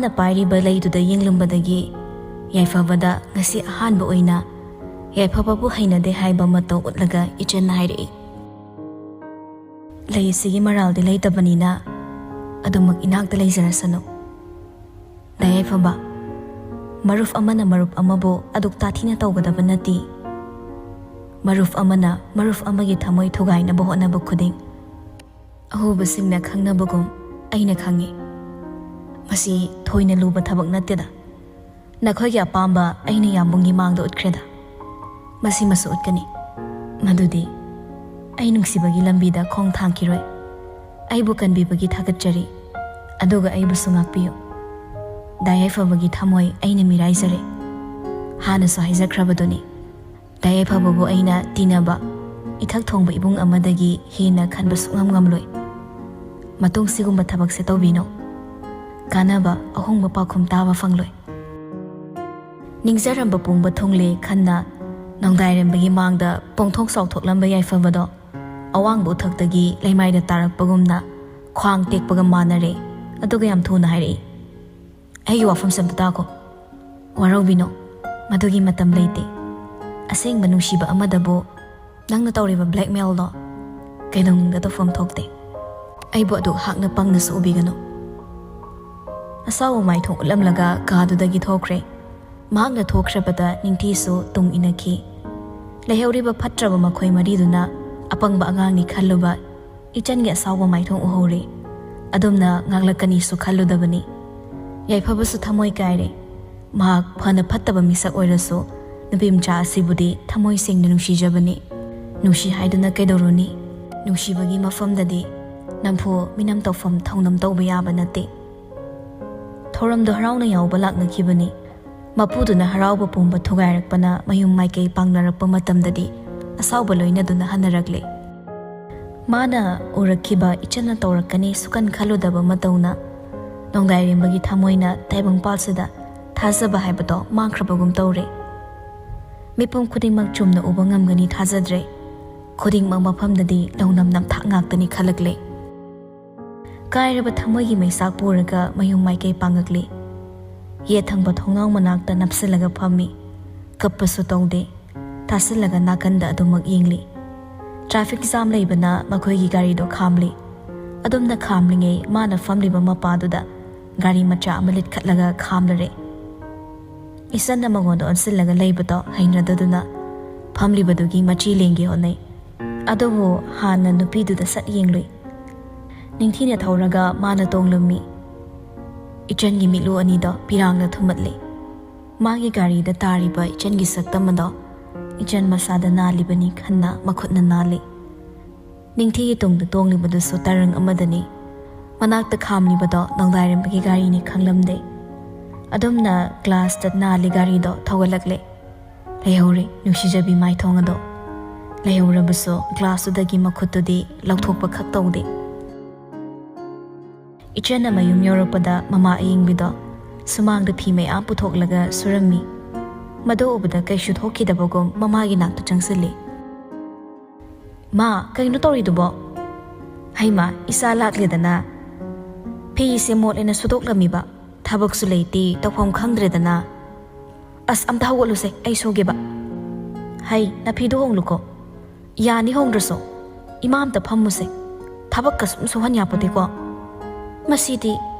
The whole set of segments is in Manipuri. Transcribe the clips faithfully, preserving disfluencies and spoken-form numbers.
ꯃꯥꯅ ꯄꯥꯏꯔꯤꯕ ꯂꯩꯗꯨꯗ ꯌꯦꯡꯂꯝꯕꯗꯒꯤ ꯌꯥꯏꯐꯕꯗ ꯉꯁꯤ ꯑꯍꯥꯟꯕ ꯑꯣꯏꯅ ꯌꯥꯏꯐꯕꯕꯨ ꯍꯩꯅꯗꯦ ꯍꯥꯏꯕ ꯃꯇꯧ ꯎꯠꯂꯒ ꯏꯆꯟꯅ ꯍꯥꯏꯔꯛꯏ, "ꯂꯩ ꯑꯁꯤꯒꯤ ꯃꯔꯥꯜꯗꯤ ꯂꯩꯇꯕꯅꯤꯅ ꯑꯗꯨꯃꯛ ꯏꯅꯥꯛꯇ ꯂꯩꯖꯔꯁꯅꯨ꯫ ꯗꯥ ꯌꯥꯏꯐꯕ, ꯃꯔꯨꯞ ꯑꯃꯅ ꯃꯔꯨꯞ ꯑꯃꯕꯨ ꯑꯗꯨꯛ ꯇꯥꯊꯤꯅ ꯇꯧꯒꯗꯕ ꯅꯠꯇꯦ꯫ ꯃꯔꯨꯞ ꯑꯃꯅ ꯃꯔꯨꯞ ꯑꯃꯒꯤ ꯊꯃꯣꯏ ꯊꯨꯒꯥꯏꯅꯕ ꯍꯣꯠꯅꯕ ꯈꯨꯗꯤꯡ ꯑꯍꯧꯕꯁꯤꯡꯅ ꯈꯪꯅꯕꯒꯨꯝ ꯑꯩꯅ ꯈꯪꯏ꯫ ꯃꯁꯤ ꯊꯣꯏꯅ ꯂꯨꯕ ꯊꯕꯛ ꯅꯠꯇꯦꯗ꯫ ꯅꯈꯣꯏꯒꯤ ꯑꯄꯥꯝꯕ ꯑꯩꯅ ꯌꯥꯝꯕꯨꯡꯒꯤ ꯃꯥꯡꯗ ꯎꯠꯈ꯭ꯔꯦꯗ꯫ ꯃꯁꯤꯃꯁꯨ ꯎꯠꯀꯅꯤ꯫ ꯃꯗꯨꯗꯤ ꯑꯩ ꯅꯨꯡꯁꯤꯕꯒꯤ ꯂꯝꯕꯤꯗ ꯈꯣꯡ ꯊꯥꯡꯈꯤꯔꯣꯏ꯫ ꯑꯩꯕꯨ ꯀꯟꯕꯤꯕꯒꯤ ꯊꯥꯒꯠꯆꯔꯤ꯫ ꯑꯗꯨꯒ ꯑꯩꯕꯨꯁꯨ ꯉꯥꯛꯄꯤꯌꯨ꯫ ꯗꯥ ꯌꯥꯏꯐꯕꯒꯤ ꯊꯃꯣꯏ ꯑꯩꯅ ꯃꯤꯔꯥꯏꯖꯔꯦ꯫ ꯍꯥꯟꯅꯁꯨ ꯍꯥꯏꯖꯈ꯭ꯔꯕꯗꯨꯅꯤ, ꯗꯥ ꯌꯥꯏꯐꯕꯕꯨ ꯑꯩꯅ ꯇꯤꯟꯅꯕ ꯏꯊꯛ ꯊꯣꯡꯕ ꯏꯕꯨꯡ ꯑꯃꯗꯒꯤ ꯍꯦꯟꯅ ꯈꯟꯕ ꯁꯨꯡꯉꯝ ꯉꯝꯂꯣꯏ꯫ ꯃꯇꯨꯡ ꯁꯤꯒꯨꯝꯕ ꯊꯕꯛꯁꯦ ꯇꯧꯕꯤꯅꯨ꯫ ꯀꯥꯟꯅꯕ ꯑꯍꯣꯡꯕ ꯄꯥꯎꯈꯨꯝ ꯇꯥꯕ ꯐꯪꯂꯣꯏ꯫" ꯅꯤꯡꯖꯔꯝꯕ ꯄꯨꯡꯕ ꯊꯨꯡꯂꯦ ꯈꯟꯅ ꯅꯣꯡꯗꯥꯏꯔꯦꯝꯕꯒꯤ ꯃꯥꯡꯗ ꯄꯣꯡꯊꯣꯛ ꯆꯥꯎꯊꯣꯛꯂꯝꯕ ꯌꯥꯏꯐꯕꯗꯣ ꯑꯋꯥꯡꯕ ꯎꯊꯛꯇꯒꯤ ꯂꯩꯃꯥꯏꯗ ꯇꯥꯔꯛꯄꯒꯨꯝꯅ ꯈ꯭ꯋꯥꯡ ꯇꯦꯛꯄꯒ ꯃꯥꯟꯅꯔꯦ꯫ ꯑꯗꯨꯒ ꯌꯥꯝ ꯊꯨꯅ ꯍꯥꯏꯔꯛꯏ, "ꯑꯩꯒꯤ ꯋꯥꯐꯝꯁꯦ ꯑꯝꯇ ꯇꯥꯈꯣ꯫ ꯋꯥꯔꯧꯕꯤꯅꯣ, ꯃꯗꯨꯒꯤ ꯃꯇꯝ ꯂꯩꯇꯦ꯫ ꯑꯁꯦꯡꯕ ꯅꯨꯡꯁꯤꯕ ꯑꯃꯗꯕꯨ ꯅꯪꯅ ꯇꯧꯔꯤꯕ ꯕ꯭ꯂꯦꯛꯃꯦꯜꯗꯣ ꯀꯩꯗꯧꯅꯨꯡꯗ ꯇꯧꯐꯝ ꯊꯣꯛꯇꯦ꯫ ꯑꯩꯕꯨ ꯑꯗꯨꯛ ꯍꯥꯛꯅ ꯄꯪꯅꯁꯨ ꯎꯕꯤꯒꯅꯨ꯫" ꯑꯁꯥꯎꯕ ꯃꯥꯏꯊꯣꯡ ꯎꯠꯂꯝꯂꯒ ꯀꯥꯗꯨꯗꯒꯤ ꯊꯣꯛꯈ꯭ꯔꯦ꯫ ꯃꯍꯥꯛꯅ ꯊꯣꯛꯈ꯭ꯔꯕꯗ ꯅꯤꯡꯊꯤꯁꯨ ꯇꯨꯡ ꯏꯟꯅꯈꯤ꯫ ꯂꯩꯍꯧꯔꯤꯕ ꯐꯠꯇ꯭ꯔꯕ ꯃꯈꯣꯏ ꯃꯔꯤꯗꯨꯅ ꯑꯄꯪꯕ ꯑꯉꯥꯡꯅꯤ ꯈꯜꯂꯨꯕ ꯏꯆꯟꯒꯤ ꯑꯁꯥꯎꯕ ꯃꯥꯏꯊꯣꯡ ꯎꯍꯧꯔꯦ꯫ ꯑꯗꯨꯝꯅ ꯉꯥꯡꯂꯛꯀꯅꯤꯁꯨ ꯈꯜꯂꯨꯗꯕꯅꯤ꯫ ꯌꯥꯏꯐꯕꯁꯨ ꯊꯃꯣꯏ ꯀꯥꯏꯔꯦ꯫ ꯃꯍꯥꯛ ꯐꯅ ꯐꯠꯇꯕ ꯃꯤꯁꯛ ꯑꯣꯏꯔꯁꯨ ꯅꯨꯄꯤ ꯃꯆꯥ ꯑꯁꯤꯕꯨꯗꯤ ꯊꯃꯣꯏ ꯁꯦꯡꯅ ꯅꯨꯡꯁꯤꯖꯕꯅꯤ꯫ ꯅꯨꯡꯁꯤ ꯍꯥꯏꯗꯨꯅ ꯀꯩꯗꯧꯔꯨꯅꯤ? ꯅꯨꯡꯁꯤꯕꯒꯤ ꯃꯐꯝꯗꯗꯤ ꯅꯝꯐꯨ ꯃꯤꯅꯝ ꯇꯧꯐꯝ ꯊꯧꯅꯝ ꯇꯧꯕ ꯌꯥꯕ ꯅꯠꯇꯦ꯫ ꯊꯧꯔꯝꯗꯣ ꯍꯔꯥꯎꯅ ꯌꯥꯎꯕ ꯂꯥꯛꯅꯈꯤꯕꯅꯤ꯫ ꯃꯄꯨꯗꯨꯅ ꯍꯔꯥꯎꯕ ꯄꯨꯝꯕ ꯊꯨꯒꯥꯏꯔꯛꯄꯅ ꯃꯌꯨꯝ ꯃꯥꯏꯀꯩ ꯄꯥꯡꯅꯔꯛꯄ ꯃꯇꯝꯗꯗꯤ ꯑꯁꯥꯎꯕ ꯂꯣꯏꯅꯗꯨꯅ ꯍꯟꯅꯔꯛꯂꯦ꯫ ꯃꯥꯅ ꯎꯔꯛꯈꯤꯕ ꯏꯆꯟꯅ ꯇꯧꯔꯛꯀꯅꯤ ꯁꯨꯀꯟ ꯈꯜꯂꯨꯗꯕ ꯃꯇꯧꯅ ꯅꯣꯡꯗꯥꯏꯔꯦꯝꯕꯒꯤ ꯊꯃꯣꯏꯅ ꯇꯥꯏꯕꯪꯄꯥꯜꯁꯤꯗ ꯊꯥꯖꯕ ꯍꯥꯏꯕꯗꯣ ꯃꯥꯡꯈ꯭ꯔꯕꯒꯨꯝ ꯇꯧꯔꯦ꯫ ꯃꯤꯄꯨꯝ ꯈꯨꯗꯤꯡꯃꯛ ꯆꯨꯝꯅ ꯎꯕ ꯉꯝꯒꯅꯤ ꯊꯥꯖꯗ꯭ꯔꯦ꯫ ꯈꯨꯗꯤꯡꯃꯛ ꯃꯐꯝꯗꯗꯤ ꯂꯧꯅꯝ ꯅꯝꯊꯥꯛ ꯉꯥꯛꯇꯅꯤ ꯈꯜꯂꯛꯂꯦ꯫ ꯀꯥꯏꯔꯕ ꯊꯃꯣꯏꯒꯤ ꯃꯩꯁꯥꯛ ꯄꯨꯔꯒ ꯃꯌꯨꯝ ꯃꯥꯏꯀꯩ ꯄꯥꯡꯉꯛꯂꯤ꯫ ꯌꯦꯠ ꯊꯪꯕ ꯊꯣꯡꯅꯥꯎ ꯃꯅꯥꯛꯇ ꯅꯞꯁꯤꯜꯂꯒ ꯐꯝꯃꯤ꯫ ꯀꯞꯄꯁꯨ ꯇꯧꯗꯦ꯫ ꯇꯥꯁꯤꯜꯂꯒ ꯅꯥꯀꯟꯗ ꯑꯗꯨꯃꯛ ꯌꯦꯡꯂꯤ꯫ ꯇ꯭ꯔꯥꯐꯤꯛ ꯖꯥꯝ ꯂꯩꯕꯅ ꯃꯈꯣꯏꯒꯤ ꯒꯥꯔꯤꯗꯣ ꯈꯥꯝꯂꯤ꯫ ꯑꯗꯨꯝꯅ ꯈꯥꯝꯂꯤꯉꯩ ꯃꯥꯅ ꯐꯝꯂꯤꯕ ꯃꯄꯥꯗꯨꯗ ꯒꯥꯔꯤ ꯃꯆꯥ ꯑꯃ ꯂꯤꯠꯈꯠꯂꯒ ꯈꯥꯝꯂꯔꯦ꯫ ꯏꯆꯟꯅ ꯃꯉꯣꯟꯗ ꯑꯣꯟꯁꯤꯜꯂꯒ ꯂꯩꯕꯗꯣ ꯍꯩꯅꯗꯗꯨꯅ ꯐꯝꯂꯤꯕꯗꯨꯒꯤ ꯃꯆꯤ ꯂꯦꯡꯒꯦ ꯍꯣꯠꯅꯩ꯫ ꯑꯗꯨꯕꯨ ꯍꯥꯟꯅ ꯅꯨꯄꯤꯗꯨꯗ ꯁꯠ ꯌꯦꯡꯂꯨꯏ꯫ ꯅꯤꯡꯊꯤꯅ ꯊꯧꯔꯒ ꯃꯥꯅ ꯇꯣꯡꯂꯝꯃꯤ꯫ ꯏꯆꯟꯒꯤ ꯃꯤꯠꯂꯨ ꯑꯅꯤꯗꯣ ꯄꯤꯔꯥꯡꯅ ꯊꯨꯝꯃꯠꯂꯤ꯫ ꯃꯥꯒꯤ ꯒꯥꯔꯤꯗ ꯇꯥꯔꯤꯕ ꯏꯆꯟꯒꯤ ꯁꯛꯇꯝ ꯑꯗꯣ ꯏꯆꯟ ꯃꯁꯥꯗ ꯅꯥꯜꯂꯤꯕꯅꯤ ꯈꯟꯅ ꯃꯈꯨꯠꯅ ꯅꯥꯜꯂꯤ꯫ ꯅꯤꯡꯊꯤꯒꯤ ꯇꯨꯡꯗ ꯇꯣꯡꯂꯤꯕꯗꯨꯁꯨ ꯇꯔꯪ ꯑꯃꯗꯅꯤ꯫ ꯃꯅꯥꯛꯇ ꯈꯥꯝꯂꯤꯕꯗꯣ ꯅꯣꯡꯗꯥꯏꯔꯦꯝꯕꯒꯤ ꯒꯥꯔꯤꯅꯤ ꯈꯪꯂꯝꯗꯦ꯫ ꯑꯗꯨꯝꯅ ꯒ꯭ꯂꯥꯁꯇ ꯅꯥꯜꯂꯤ ꯒꯥꯔꯤꯗꯣ ꯊꯧꯒꯠꯂꯛꯂꯦ꯫ ꯂꯩꯍꯧꯔꯦ ꯅꯨꯡꯁꯤꯖꯕꯤ ꯃꯥꯏꯊꯣꯡ ꯑꯗꯣ꯫ ꯂꯩꯍꯧꯔꯕꯁꯨ ꯒ꯭ꯂꯥꯁꯇꯨꯗꯒꯤ ꯃꯈꯨꯠꯇꯨꯗꯤ ꯂꯧꯊꯣꯛꯄ ꯈꯛ ꯇꯧꯗꯦ꯫ ꯏꯆꯟꯅ ꯃꯌꯨꯝ ꯌꯧꯔꯛꯄꯗ ꯃꯃꯥ ꯑꯌꯤꯡꯕꯤꯗꯣ ꯁꯨꯃꯥꯡꯗ ꯐꯤ ꯃꯌꯥꯝ ꯄꯨꯊꯣꯛꯂꯒ ꯁꯨꯔꯝꯃꯤ꯫ ꯃꯗꯨ ꯎꯕꯗ ꯀꯩꯁꯨ ꯊꯣꯛꯈꯤꯗꯕꯒꯨꯝ ꯃꯃꯥꯒꯤ ꯅꯥꯛꯇ ꯆꯪꯁꯤꯜꯂꯤ꯫ "ꯃꯥ, ꯀꯩꯅꯣ ꯇꯧꯔꯤꯗꯨꯕꯣ?" "ꯍꯩꯃꯥ, ꯏꯆꯥ ꯂꯥꯛꯂꯦꯗꯅ꯫ ꯐꯤꯁꯦ ꯃꯣꯠꯂꯦꯅ ꯁꯨꯗꯣꯛꯂꯝꯃꯤꯕ꯫ ꯊꯕꯛꯁꯨ ꯂꯩꯇꯦ, ꯇꯧꯐꯝ ꯈꯪꯗ꯭ꯔꯦꯗꯅ꯫ ꯑꯁ, ꯑꯝꯇ ꯍꯧꯒꯠꯂꯨꯁꯦ, ꯑꯩ ꯁꯨꯒꯦꯕ꯫ ꯍꯩ, ꯅꯐꯤꯗꯣ ꯍꯣꯡꯂꯨꯀꯣ꯫ ꯌꯥꯅꯤ ꯍꯣꯡꯗ꯭ꯔꯁꯨ꯫ ꯏꯃꯥ, ꯑꯝꯇ ꯐꯝꯃꯨꯁꯦ꯫ ꯊꯕꯛꯀ ꯁꯨꯝ ꯁꯨꯍꯟ ꯌꯥꯄꯣꯠꯇꯦꯀꯣ꯫ ꯃꯁꯤꯗꯤ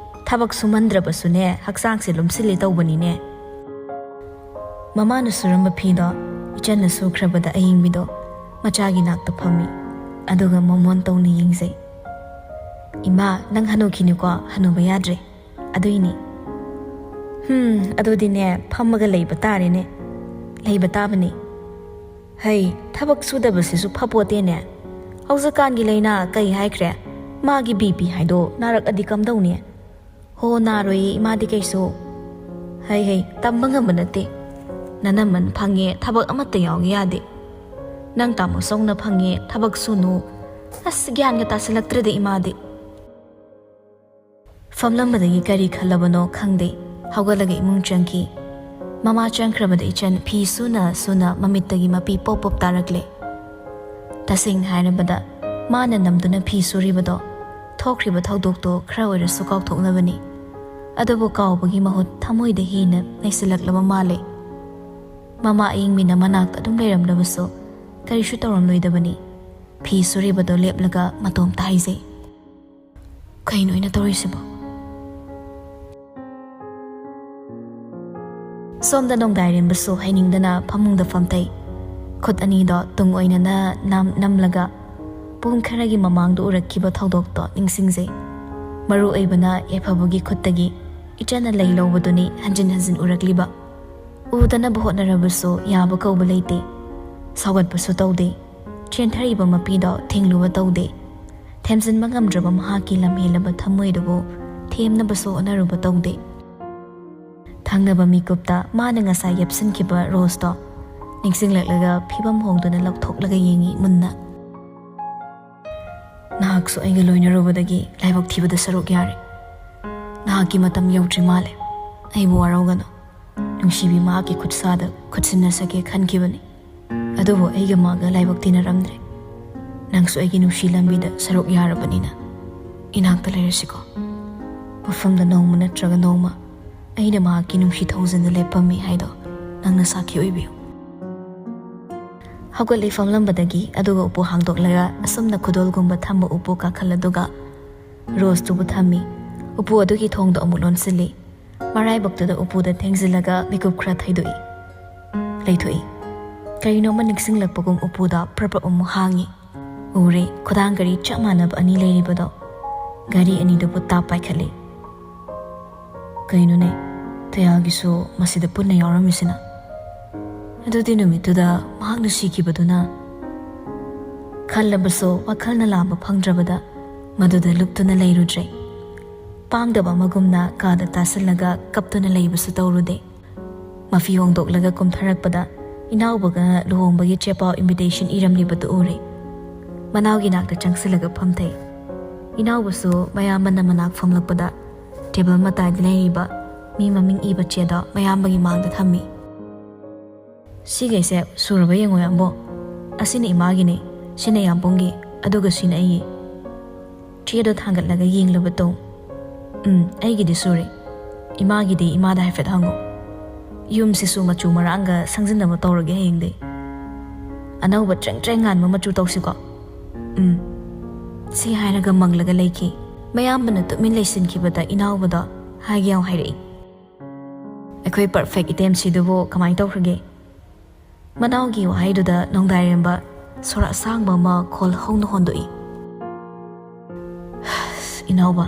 ꯊꯕꯛ ꯁꯨꯃꯟꯗ꯭ꯔꯕꯁꯨꯅꯦ, ꯍꯛꯆꯥꯡꯁꯦ ꯂꯨꯝꯁꯤꯜꯂꯦ ꯇꯧꯕꯅꯤꯅꯦ꯫" ꯃꯃꯥꯅ ꯁꯨꯔꯝꯕ ꯐꯤꯗꯣ ꯏꯆꯟꯅ ꯁꯨꯈ꯭ꯔꯕꯗ ꯑꯌꯤꯡꯕꯤꯗꯣ ꯃꯆꯥꯒꯤ ꯅꯥꯛꯇ ꯐꯝꯃꯤ꯫ ꯑꯗꯨꯒ ꯃꯃꯣꯟ ꯇꯧꯅ ꯌꯦꯡꯖꯩ꯫ "ꯏꯃꯥ, ꯅꯪ ꯍꯅꯨꯈꯤꯅꯨꯀꯣ, ꯍꯅꯨꯕ ꯌꯥꯗ꯭ꯔꯦ꯫ ꯑꯗꯨꯏꯅꯤ꯫" "ꯍꯨꯝ, ꯑꯗꯨꯗꯤꯅꯦ, ꯐꯝꯃꯒ ꯂꯩꯕ ꯇꯥꯔꯦꯅꯦ꯫" "ꯂꯩꯕ ꯇꯥꯕꯅꯤ꯫" "ꯍꯩ, ꯊꯕꯛ ꯁꯨꯗꯕꯁꯤꯁꯨ ꯐꯄꯣꯠꯇꯦꯅꯦ꯫ ꯍꯧꯖꯤꯛꯀꯥꯟꯒꯤ ꯂꯥꯏꯅꯥ ꯀꯩ ꯍꯥꯏꯈ꯭ꯔꯦ? ꯃꯥꯒꯤ ꯕꯤ ꯄꯤ ꯍꯥꯏꯗꯣ ꯅꯥꯔꯛꯑꯗꯤ ꯀꯝꯗꯧꯅꯤ?" "ꯍꯣ, ꯅꯥꯔꯣꯏꯌꯦ ꯏꯃꯥꯗꯤ ꯀꯩꯁꯨ꯫" "ꯍꯩ, ꯍꯩ, ꯇꯝꯕ ꯉꯝꯕ ꯅꯠꯇꯦ꯫ ꯅꯅꯝꯃꯟ ꯐꯪꯉꯦ, ꯊꯕꯛ ꯑꯃꯠꯇ ꯌꯥꯎꯒꯦ ꯌꯥꯗꯦ꯫ ꯅꯪ ꯇꯥꯃꯣ ꯁꯣꯡꯅ ꯐꯪꯉꯦ, ꯊꯕꯛ ꯁꯨꯅꯨ꯫ ꯑꯁ, ꯒ꯭ꯌꯥꯟꯒ ꯇꯥꯁꯤꯜꯂꯛꯇ꯭ꯔꯦꯗ ꯏꯃꯥꯗꯤ꯫" ꯐꯝꯂꯝꯕꯗꯒꯤ ꯀꯔꯤ ꯈꯜꯂꯕꯅꯣ ꯈꯪꯗꯦ, ꯍꯧꯒꯠꯂꯒ ꯏꯃꯨꯡ ꯆꯪꯈꯤ꯫ ꯃꯃꯥ ꯆꯪꯈ꯭ꯔꯕꯗ ꯏꯆꯟ ꯐꯤ ꯁꯨꯅ ꯁꯨꯅ ꯃꯃꯤꯠꯇꯒꯤ ꯃꯄꯤ ꯄꯣꯞ ꯄꯣꯞ ꯇꯥꯔꯛꯂꯦ꯫ ꯇꯁꯦꯡꯅ ꯍꯥꯏꯔꯕꯗ, ꯃꯥꯅ ꯅꯝꯗꯨꯅ ꯐꯤ ꯁꯨꯔꯤꯕꯗꯣ ꯊꯣꯛꯈ꯭ꯔꯤꯕ ꯊꯧꯗꯣꯛꯇꯣ ꯈꯔ ꯑꯣꯏꯔꯁꯨ ꯀꯥꯎꯊꯣꯛꯅꯕꯅꯤ꯫ ꯑꯗꯨꯕꯨ ꯀꯥꯎꯕꯒꯤ ꯃꯍꯨꯠ ꯊꯃꯣꯏꯗ ꯍꯦꯟꯅ ꯂꯩꯁꯤꯜꯂꯛꯂꯕ ꯃꯥꯜꯂꯦ꯫ ꯃꯃꯥ ꯑꯏꯪꯕꯤꯅ ꯃꯅꯥꯛꯇ ꯑꯗꯨꯝ ꯂꯩꯔꯝꯂꯕꯁꯨ ꯀꯔꯤꯁꯨ ꯇꯧꯔꯝꯂꯣꯏꯗꯕꯅꯤ꯫ ꯐꯤ ꯁꯨꯔꯤꯕꯗꯣ ꯂꯦꯞꯂꯒ ꯃꯇꯣꯝꯇ ꯍꯥꯏꯖꯩ, "ꯀꯩꯅꯣ ꯑꯩꯅ ꯇꯧꯔꯤꯁꯤꯕꯣ?" ꯁꯣꯝꯗ ꯅꯣꯡꯗꯥꯏꯔꯦꯝꯕꯁꯨ ꯍꯩꯅꯤꯡꯗꯅ ꯐꯃꯨꯡꯗ ꯐꯝꯊꯩ꯫ ꯈꯨꯠ ꯑꯅꯤꯗꯣ ꯇꯨꯡ ꯑꯣꯏꯅꯅ ꯅꯝ-, ꯅꯝꯂꯒ ꯄꯨꯡ ꯈꯔꯒꯤ ꯃꯃꯥꯡꯗ ꯎꯔꯛꯈꯤꯕ ꯊꯧꯗꯣꯛꯇꯣ ꯅꯤꯡꯁꯤꯡꯖꯩ꯫ ꯃꯔꯨ ꯑꯣꯏꯕꯅ ꯌꯥꯏꯐꯕꯒꯤ ꯈꯨꯠꯇꯒꯤ ꯏꯆꯟꯅ ꯂꯩ ꯂꯧꯕꯗꯨꯅꯤ ꯍꯟꯖꯤꯟ ꯍꯟꯖꯤꯟ ꯎꯔꯛꯂꯤꯕ꯫ ꯎꯗꯅꯕ ꯍꯣꯠꯅꯔꯕꯁꯨ ꯌꯥꯕ ꯀꯧꯕ ꯂꯩꯇꯦ꯫ ꯁꯥꯎꯒꯠꯄꯁꯨ ꯇꯧꯗꯦ꯫ ꯆꯦꯟꯊꯔꯤꯕ ꯃꯄꯤꯗꯣ ꯊꯤꯡꯂꯨꯕ ꯇꯧꯗꯦ꯫ ꯊꯦꯝꯖꯤꯟꯕ ꯉꯝꯗ꯭ꯔꯕ ꯃꯍꯥꯛꯀꯤ ꯂꯝꯍꯦꯜꯂꯕ ꯊꯃꯣꯏꯗꯨꯕꯨ ꯊꯦꯝꯅꯕꯁꯨ ꯍꯣꯠꯅꯔꯨꯕ ꯇꯧꯗꯦ꯫ ꯊꯪꯅꯕ ꯃꯤꯀꯨꯞꯇ ꯃꯥꯅ ꯉꯁꯥꯏ ꯌꯦꯞꯁꯤꯟꯈꯤꯕ ꯔꯣꯁꯇꯣ ꯅꯤꯡꯁꯤꯡꯂꯛꯂꯒ ꯐꯤꯕꯝ ꯍꯣꯡꯗꯨꯅ ꯂꯧꯊꯣꯛꯂꯒ ꯌꯦꯡꯉꯤ ꯃꯨꯟꯅ꯫ "ꯅꯍꯥꯛꯁꯨ ꯑꯩꯒ ꯂꯣꯏꯅꯔꯨꯕꯗꯒꯤ ꯂꯥꯏꯕꯛ ꯊꯤꯕꯗ ꯁꯔꯨꯛ ꯌꯥꯔꯦ꯫ ꯅꯍꯥꯛꯀꯤ ꯃꯇꯝ ꯌꯧꯗ꯭ꯔꯤ ꯃꯥꯜꯂꯦ꯫ ꯑꯩꯕꯨ ꯋꯥꯔꯧꯒꯅꯨ꯫ ꯅꯨꯡꯁꯤꯕꯤ ꯃꯍꯥꯛꯀꯤ ꯈꯨꯠꯁꯥꯗ ꯈꯨꯠꯁꯤꯟꯅꯁꯒꯦ ꯈꯟꯈꯤꯕꯅꯤ꯫ ꯑꯗꯨꯕꯨ ꯑꯩꯒ ꯃꯥꯒ ꯂꯥꯏꯕꯛ ꯊꯤꯅꯔꯝꯗ꯭ꯔꯦ꯫ ꯅꯪꯁꯨ ꯑꯩꯒꯤ ꯅꯨꯡꯁꯤ ꯂꯝꯕꯤꯗ ꯁꯔꯨꯛ ꯌꯥꯔꯕꯅꯤꯅ ꯏꯅꯥꯛꯇ ꯂꯩꯔꯁꯤꯀꯣ꯫ ꯃꯐꯝꯗ ꯅꯣꯡꯃ ꯅꯠꯇ꯭ꯔꯒ ꯅꯣꯡꯃ ꯑꯩꯅ ꯃꯍꯥꯛꯀꯤ ꯅꯨꯡꯁꯤ ꯊꯧꯖꯤꯟꯗ ꯂꯦꯞꯄꯝꯃꯤ ꯍꯥꯏꯗꯣ ꯅꯪꯅ ꯁꯥꯈꯤ ꯑꯣꯏꯕꯤꯌꯨ꯫" ꯍꯧꯒꯠꯂꯤ ꯐꯝꯂꯝꯕꯗꯒꯤ ꯑꯗꯨꯒ ꯎꯄꯨ ꯍꯥꯡꯗꯣꯛꯂꯒ ꯑꯁꯨꯝꯅ ꯈꯨꯗꯣꯜꯒꯨꯝꯕ ꯊꯝꯕ ꯎꯄꯨ ꯀꯥꯈꯜ ꯑꯗꯨꯒ ꯔꯣꯁꯇꯨꯕꯨ ꯊꯝꯃꯤ꯫ ꯎꯄꯨ ꯑꯗꯨꯒꯤ ꯊꯣꯡꯗꯣ ꯑꯃꯨꯛ ꯂꯣꯟꯁꯤꯜꯂꯤ꯫ ꯃꯔꯥꯏꯕꯛꯇꯨꯗ ꯎꯄꯨꯗ ꯊꯦꯡꯖꯤꯜꯂꯒ ꯃꯤꯀꯨꯞ ꯈꯔ ꯊꯩꯗꯣꯛꯏ꯫ ꯂꯩꯊꯣꯛꯏ꯫ ꯀꯔꯤꯅꯣꯃ ꯅꯤꯡꯁꯤꯡꯂꯛꯄꯒꯨꯝ ꯎꯄꯨꯗ ꯄ꯭ꯔꯞ ꯄ꯭ꯔꯞ ꯑꯃꯨꯛ ꯍꯥꯡꯉꯤ꯫ ꯎꯔꯦ, ꯈꯨꯗꯥꯡ ꯘꯔꯤ ꯆꯞ ꯃꯥꯟꯅꯕ ꯑꯅꯤ ꯂꯩꯔꯤꯕꯗꯣ꯫ ꯘꯔꯤ ꯑꯅꯤꯗꯨꯕꯨ ꯇꯥꯞ ꯄꯥꯏꯈꯠꯂꯤ꯫ "ꯀꯩꯅꯣꯅꯦ, ꯊꯣꯏꯌꯥꯒꯤꯁꯨ ꯃꯁꯤꯗ ꯄꯨꯟꯅ ꯌꯥꯎꯔꯝꯃꯤꯁꯤꯅ? ꯑꯗꯨꯗꯤ ꯅꯨꯃꯤꯠꯇꯨꯗ ꯃꯍꯥꯛꯅ ꯁꯤꯈꯤꯕꯗꯨꯅ?" ꯈꯜꯂꯕꯁꯨ ꯋꯥꯈꯜꯅ ꯂꯥꯝꯕ ꯐꯪꯗ꯭ꯔꯕꯗ ꯃꯗꯨꯗ ꯂꯨꯞꯇꯨꯅ ꯂꯩꯔꯨꯗ꯭ꯔꯦ꯫ ꯄꯥꯡꯗꯕ ꯑꯃꯒꯨꯝꯅ ꯀꯥꯗ ꯇꯥꯁꯤꯜꯂꯒ ꯀꯞꯇꯨꯅ ꯂꯩꯕꯁꯨ ꯇꯧꯔꯨꯗꯦ꯫ ꯃꯐꯤ ꯍꯣꯡꯗꯣꯛꯂꯒ ꯀꯨꯝꯊꯔꯛꯄꯗ ꯏꯅꯥꯎꯕꯒ ꯂꯨꯍꯣꯡꯕꯒꯤ ꯆꯦꯄꯥꯎ invitation ꯏꯔꯝꯂꯤꯕꯗꯨ ꯎꯔꯦ꯫ ꯃꯅꯥꯎꯒꯤ ꯅꯥꯛꯇ ꯆꯪꯁꯤꯜꯂꯒ ꯐꯝꯊꯩ꯫ ꯏꯅꯥꯎꯕꯁꯨ ꯃꯌꯥꯝꯕꯅ ꯃꯅꯥꯛ ꯐꯝꯂꯛꯄꯗ ꯇꯦꯕꯜ ꯃꯇꯥꯏꯗ ꯂꯩꯔꯤꯕ ꯃꯤ ꯃꯃꯤꯡ ꯏꯕ ꯆꯦꯗꯣ ꯃꯌꯥꯝꯕꯒꯤ ꯃꯥꯡꯗ ꯊꯝꯃꯤ꯫ "ꯁꯤꯈꯩꯁꯦ ꯁꯨꯔꯕ ꯌꯦꯡꯉꯣ, ꯌꯥꯝꯕꯣ꯫ ꯑꯁꯤꯅ ꯏꯃꯥꯒꯤꯅꯦ, ꯁꯤꯅ ꯌꯥꯝꯕꯨꯡꯒꯤ, ꯑꯗꯨꯒ ꯁꯤꯅ ꯑꯩꯒꯤ꯫" ꯆꯦꯗꯣ ꯊꯥꯡꯒꯠꯂꯒ ꯌꯦꯡꯂꯕꯗꯣ, "ꯎꯝ, ꯑꯩꯒꯤꯗꯤ ꯁꯨꯔꯦ꯫ ꯏꯃꯥꯒꯤꯗꯤ ꯏꯃꯥꯗ ꯍꯥꯏꯐꯦꯠ ꯍꯪꯉꯣ꯫ ꯌꯨꯝꯁꯤꯁꯨ ꯃꯆꯨ ꯃꯔꯥꯡꯒ ꯁꯪꯖꯤꯟꯅꯕ ꯇꯧꯔꯒꯦ ꯍꯌꯦꯡꯗꯤ꯫ ꯑꯅꯧꯕ ꯇ꯭ꯔꯦꯡ ꯇ꯭ꯔꯦꯡ ꯉꯥꯟꯕ ꯃꯆꯨ ꯇꯧꯁꯤꯀꯣ?" "ꯎꯝ," ꯁꯤ ꯍꯥꯏꯔꯒ ꯃꯪꯂꯒ ꯂꯩꯈꯤ꯫ ꯃꯌꯥꯝꯕꯅ ꯇꯨꯃꯤꯟ ꯂꯩꯁꯤꯟꯈꯤꯕꯗ ꯏꯅꯥꯎꯕꯗ ꯍꯥꯏꯒꯦ ꯌꯥꯎ ꯍꯥꯏꯔꯛꯏ꯫ "ꯑꯩꯈꯣꯏ perfect ꯏꯇꯦꯝꯁꯤꯗꯨꯕꯨ ꯀꯃꯥꯏꯅ ꯇꯧꯈ꯭ꯔꯒꯦ?" ꯃꯅꯥꯎꯒꯤ ꯋꯥꯍꯩꯗꯨꯗ ꯅꯣꯡꯗꯥꯏꯔꯦꯝꯕ ꯁꯣꯔ ꯑꯁꯥꯡꯕ ꯑꯃ ꯈꯣꯜ ꯍꯧꯅ ꯍꯣꯟꯗꯣꯛꯏ꯫ "ꯏꯅꯥꯎꯕ,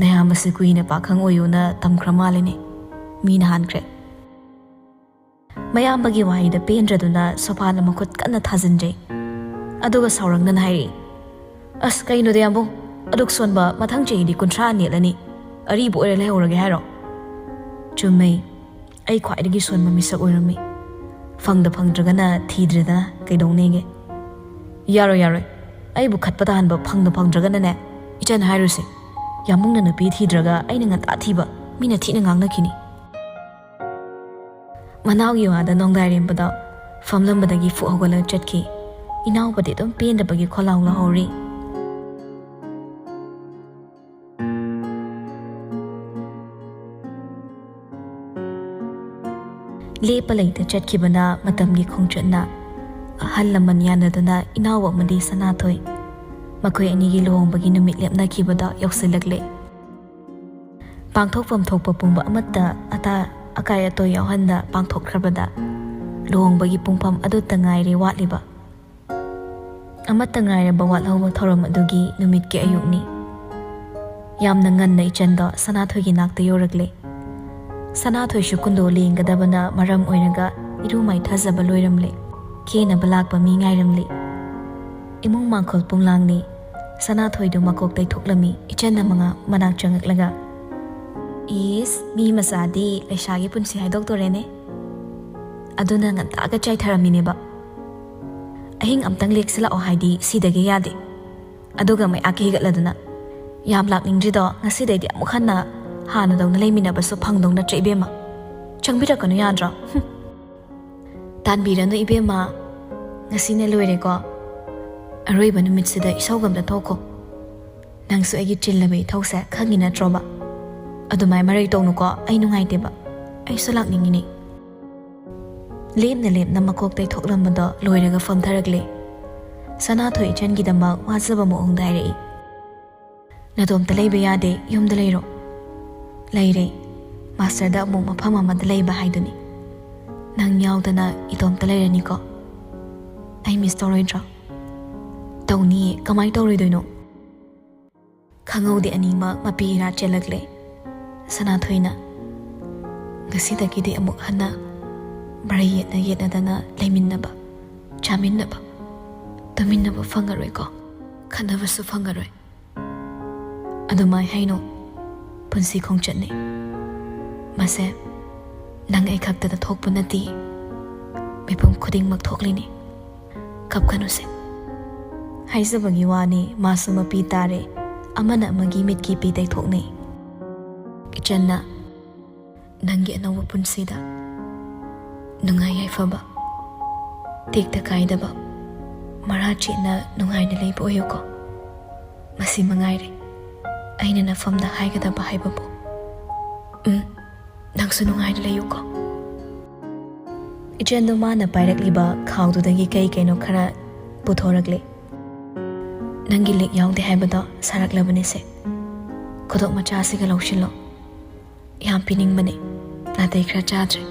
ꯅꯌꯥꯝꯕꯁꯤ ꯀꯨꯏꯅ ꯄꯥꯈꯪ ꯑꯣꯏꯌꯨꯅ ꯇꯝꯈ꯭ꯔ ꯃꯥꯜꯂꯤꯅꯦ꯫ ꯃꯤꯅ ꯍꯥꯟꯈ꯭ꯔꯦ꯫" ꯃꯌꯥꯝꯕꯒꯤ ꯋꯥꯍꯩꯗ ꯄꯦꯟꯗ꯭ꯔꯗꯨꯅ ꯁꯣꯐꯥꯗ ꯃꯈꯨꯠ ꯀꯟꯅ ꯊꯥꯖꯤꯟꯖꯩ꯫ ꯑꯗꯨꯒ ꯁꯥꯎꯔꯪꯗꯅ ꯍꯥꯏꯔꯛꯏ, "ꯑꯁ, ꯀꯩꯅꯣꯗ ꯌꯥꯝꯕꯨꯡ, ꯑꯗꯨꯛ ꯁꯣꯟꯕ ꯃꯊꯪ ꯆꯍꯤꯗꯤ ꯀꯨꯟꯊ꯭ꯔꯥ ꯅꯦꯠꯂꯅꯤ꯫ ꯑꯔꯤꯕ ꯑꯣꯏꯔ ꯂꯩꯍꯧꯔꯒꯦ ꯍꯥꯏꯔꯣ?" "ꯆꯨꯝꯃꯦ, ꯑꯩ ꯈ꯭ꯋꯥꯏꯗꯒꯤ ꯁꯣꯟꯕ ꯃꯤꯁꯛ ꯑꯣꯏꯔꯝꯃꯤ꯫ ꯐꯪꯗ ꯐꯪꯗ꯭ꯔꯒꯅ ꯊꯤꯗ꯭ꯔꯦꯗꯅ ꯀꯩꯗꯧꯅꯦꯒꯦ?" "ꯌꯥꯔꯣꯏ, ꯌꯥꯔꯣꯏ, ꯑꯩꯕꯨ ꯈꯠꯄ ꯇꯥꯍꯟꯕ ꯐꯪꯗ ꯐꯪꯗ꯭ꯔꯒꯅꯅꯦ, ꯏꯆꯟ ꯍꯥꯏꯔꯨꯁꯦ꯫ ꯌꯥꯝꯕꯨꯡꯅ ꯅꯨꯄꯤ ꯊꯤꯗ꯭ꯔꯒ ꯑꯩꯅ ꯉꯟꯇꯥ ꯊꯤꯕ, ꯃꯤꯅ ꯊꯤꯅ ꯉꯥꯡꯅꯈꯤꯅꯤ꯫" ꯃꯅꯥꯎꯒꯤ ꯋꯥꯗ ꯅꯣꯡꯗꯥꯏꯔꯦꯝꯕꯗꯣ ꯐꯝꯂꯝꯕꯗꯒꯤ ꯐꯨꯛ ꯍꯧꯒꯠꯂꯒ ꯆꯠꯈꯤ꯫ ꯏꯅꯥꯎꯕꯗꯤ ꯑꯗꯨꯝ ꯄꯦꯟꯗꯕꯒꯤ ꯈꯣꯜꯂꯥꯎ ꯂꯥꯎꯍꯧꯔꯤ꯫ ꯂꯦꯞꯄ ꯂꯩꯇ ꯆꯠꯈꯤꯕꯅ ꯃꯇꯝꯒꯤ ꯈꯣꯡꯆꯠꯅ꯫ ꯑꯍꯜ ꯂꯃꯟ ꯌꯥꯅꯗꯨꯅ ꯏꯅꯥꯎ ꯑꯃꯗꯤ ꯁꯅꯥꯊꯣꯏ, ꯃꯈꯣꯏ ꯑꯅꯤꯒꯤ ꯂꯨꯍꯣꯡꯕꯒꯤ ꯅꯨꯃꯤꯠ ꯂꯦꯞꯅꯈꯤꯕꯗ ꯌꯧꯁꯤꯜꯂꯛꯂꯦ꯫ ꯄꯥꯡꯊꯣꯛꯐꯝ ꯊꯣꯛꯄ ꯄꯨꯝꯕ ꯑꯃꯠꯇ ꯑꯇꯥ ꯑꯀꯥꯏ ꯑꯇꯣꯏ ꯌꯥꯎꯍꯟꯗ ꯄꯥꯡꯊꯣꯛꯈ꯭ꯔꯕꯗ ꯂꯨꯍꯣꯡꯕꯒꯤ ꯄꯨꯡꯐꯝ ꯑꯗꯨꯇ ꯉꯥꯏꯔꯦ ꯋꯥꯠꯂꯤꯕ꯫ ꯑꯃꯠꯇ ꯉꯥꯏꯔꯕ ꯋꯥꯠꯍꯧꯕ ꯊꯧꯔꯝ ꯑꯗꯨꯒꯤ ꯅꯨꯃꯤꯠꯀꯤ ꯑꯌꯨꯛꯅꯤ꯫ ꯌꯥꯝꯅ ꯉꯟꯅ ꯏꯆꯟꯗꯣ ꯁꯅꯥꯊꯣꯏꯒꯤ ꯅꯥꯛꯇ ꯌꯧꯔꯛꯂꯦ꯫ ꯁꯅꯥꯊꯣꯏꯁꯨ ꯀꯨꯟꯗꯣ ꯂꯦꯡꯒꯗꯕꯅ ꯃꯔꯝ ꯑꯣꯏꯔꯒ ꯏꯔꯨ ꯃꯥꯏꯊꯖꯕ ꯂꯣꯏꯔꯝꯂꯦ꯫ ꯀꯦꯅꯕ ꯂꯥꯛꯄ ꯃꯤ ꯉꯥꯏꯔꯝꯂꯦ꯫ ꯏꯃꯨꯡ ꯃꯥꯡꯈꯣꯜ ꯄꯨꯝꯂꯥꯡꯅꯤ꯫ ꯁꯅꯥꯊꯣꯏꯗꯨ ꯃꯀꯣꯛ ꯇꯩꯊꯣꯛꯂꯝꯃꯤ ꯏꯆꯟ ꯑꯃ ꯃꯅꯥꯛ ꯆꯪꯉꯛꯂꯒ꯫ "ꯏꯁ, ꯃꯤ ꯃꯆꯥꯗꯤ ꯂꯩꯁꯥꯒꯤ ꯄꯨꯟꯁꯤ ꯍꯥꯏꯗꯣꯛꯇꯣꯔꯦꯅꯦ꯫ ꯑꯗꯨꯅ ꯉꯟꯇꯥꯒ ꯆꯥꯏꯊꯔꯝꯃꯤꯅꯦꯕ꯫ ꯑꯍꯤꯡ ꯑꯝꯇꯪ ꯂꯦꯛꯁꯤꯜꯂꯛꯑꯣ ꯍꯥꯏꯗꯤ ꯁꯤꯗꯒꯤ ꯌꯥꯗꯦ꯫ ꯑꯗꯨꯒ ꯃꯌꯥꯛꯀ ꯍꯤꯒꯠꯂꯗꯅ꯫ ꯌꯥꯝ ꯂꯥꯛꯅꯤꯡꯗ꯭ꯔꯤꯗꯣ ꯉꯁꯤꯗꯩꯗꯤ ꯑꯃꯨꯛ ꯍꯟꯅ ꯍꯥꯟꯅꯗꯧꯅ ꯂꯩꯃꯤꯟꯅꯕꯁꯨ ꯐꯪꯗꯧ ꯅꯠꯇ꯭ꯔꯦ ꯏꯕꯦꯝꯃ꯫ ꯆꯪꯕꯤꯔꯛꯀꯅꯨ ꯌꯥꯗ꯭ꯔꯣ?" "ꯍꯨꯝ꯫ ꯇꯥꯟꯕꯤꯔꯅꯨ ꯏꯕꯦꯝꯃ, ꯉꯁꯤꯅ ꯂꯣꯏꯔꯦꯀꯣ꯫ ꯑꯔꯣꯏꯕ ꯅꯨꯃꯤꯠꯁꯤꯗ ꯏꯁꯧꯒ ꯑꯝꯇ ꯊꯣꯛꯈꯣ꯫ ꯅꯪꯁꯨ ꯑꯩꯒꯤ ꯆꯤꯜꯂꯕ ꯏꯊꯧꯁꯦ ꯈꯪꯉꯤ ꯅꯠꯇ꯭ꯔꯣꯕ? ꯑꯗꯨꯃꯥꯏ ꯃꯔꯩ ꯇꯧꯅꯨꯀꯣ, ꯑꯩ ꯅꯨꯡꯉꯥꯏꯇꯦꯕ꯫ ꯑꯩꯁꯨ ꯂꯥꯛꯅꯤꯡꯉꯤꯅꯦ꯫ ꯂꯦꯞꯅ ꯂꯦꯞꯅ ꯃꯀꯣꯛ ꯇꯩꯊꯣꯛꯂꯝꯕꯗꯣ ꯂꯣꯏꯔꯒ ꯐꯝꯊꯔꯛꯂꯦ꯫ ꯁꯅꯥꯊꯣꯏ ꯏꯆꯟꯒꯤꯗꯃꯛ ꯋꯥꯖꯕ ꯃꯑꯣꯡꯗ ꯍꯥꯏꯔꯛꯏ, "ꯅꯇꯣꯝꯇ ꯂꯩꯕ ꯌꯥꯗꯦ, ꯌꯨꯝꯗ ꯂꯩꯔꯣ꯫" "ꯂꯩꯔꯦ꯫ ꯃꯥꯁꯇꯔꯗ ꯑꯃꯨꯛ ꯃꯐꯝ ꯑꯃꯗ ꯂꯩꯕ ꯍꯥꯏꯗꯨꯅꯤ꯫ ꯅꯪ ꯌꯥꯎꯗꯅ ꯏꯇꯣꯝꯇ ꯂꯩꯔꯅꯤꯀꯣ꯫ ꯑꯩ ꯃꯤꯁ ꯇꯧꯔꯣꯏꯗ꯭ꯔꯣ?" "ꯇꯧꯅꯤꯌꯦ, ꯀꯃꯥꯏ ꯇꯧꯔꯣꯏꯗꯣꯏꯅꯣ?" ꯈꯪꯍꯧꯗꯦ ꯑꯅꯤꯃꯛ ꯃꯄꯤ ꯏꯔꯥ ꯆꯦꯜꯂꯛꯂꯦ꯫ ꯁꯅꯥꯊꯣꯏꯅ, "ꯉꯁꯤꯗꯒꯤꯗꯤ ꯑꯃꯨꯛ ꯍꯟꯅ ꯃꯔꯩ ꯌꯦꯠꯅ ꯌꯦꯠꯅꯗꯅ ꯂꯩꯃꯤꯟꯅꯕ, ꯆꯥꯃꯤꯟꯅꯕ, ꯇꯨꯃꯤꯟꯅꯕ ꯐꯪꯉꯔꯣꯏꯀꯣ꯫ ꯈꯠꯅꯕꯁꯨ ꯐꯪꯉꯔꯣꯏ꯫ ꯑꯗꯨꯃꯥꯏ ꯍꯥꯏꯅꯣ, ꯄꯨꯟꯁꯤ ꯈꯣꯡꯆꯠꯅꯤ꯫ ꯃꯁꯦ ꯅꯪ ꯑꯩ ꯈꯛꯇꯗ ꯊꯣꯛꯄ ꯅꯠꯇꯦ, ꯃꯤꯄꯨꯝ ꯈꯨꯗꯤꯡꯃꯛ ꯊꯣꯛꯂꯤꯅꯤ꯫ ꯀꯞꯀꯅꯨꯁꯦ꯫" ꯍꯥꯏꯖꯕꯒꯤ ꯋꯥꯅꯤ, ꯃꯥꯁꯨ ꯃꯄꯤ ꯇꯥꯔꯦ꯫ ꯑꯃꯅ ꯑꯃꯒꯤ ꯃꯤꯠꯀꯤ ꯄꯤ ꯇꯩꯊꯣꯛꯅꯩ꯫ ꯏꯆꯟꯅ, "ꯅꯪꯒꯤ ꯑꯅꯧꯕ ꯄꯨꯟꯁꯤꯗ ꯅꯨꯡꯉꯥꯏ ꯌꯥꯏꯐꯕ, ꯇꯦꯛꯇ ꯀꯥꯏꯗꯕ, ꯃꯔꯥ ꯆꯦꯠꯅ ꯅꯨꯡꯉꯥꯏꯅ ꯂꯩꯕ ꯑꯣꯏꯌꯨꯀꯣ꯫ ꯃꯁꯤ ꯃꯉꯥꯏꯔꯦ ꯑꯩꯅ ꯅꯐꯝꯗ ꯍꯥꯏꯒꯗꯕ ꯍꯥꯏꯕꯕꯨ꯫ ꯎꯝ, ꯅꯪꯁꯨ ꯅꯨꯡꯉꯥꯏꯅ ꯂꯩꯌꯨꯀꯣ꯫" ꯏꯆꯟꯗꯣ ꯃꯥꯅ ꯄꯥꯏꯔꯛꯂꯤꯕ ꯈꯥꯎꯗꯨꯗꯒꯤ ꯀꯩ ꯀꯩꯅꯣ ꯈꯔ ꯄꯨꯊꯣꯔꯛꯂꯦ꯫ "ꯅꯪꯒꯤ ꯂꯤꯛ ꯌꯥꯎꯗꯦ ꯍꯥꯏꯕꯗꯣ ꯁꯥꯔꯛꯂꯕꯅꯤꯁꯦ꯫ ꯈꯨꯗꯣꯞ ꯃꯆꯥꯁꯤꯒ ꯂꯧꯁꯤꯜꯂꯣ꯫ ꯌꯥꯝ ꯄꯤꯅꯤꯡꯕꯅꯦ꯫ ꯅꯥꯇꯩ ꯈꯔ ꯆꯥꯗ꯭ꯔꯦ꯫"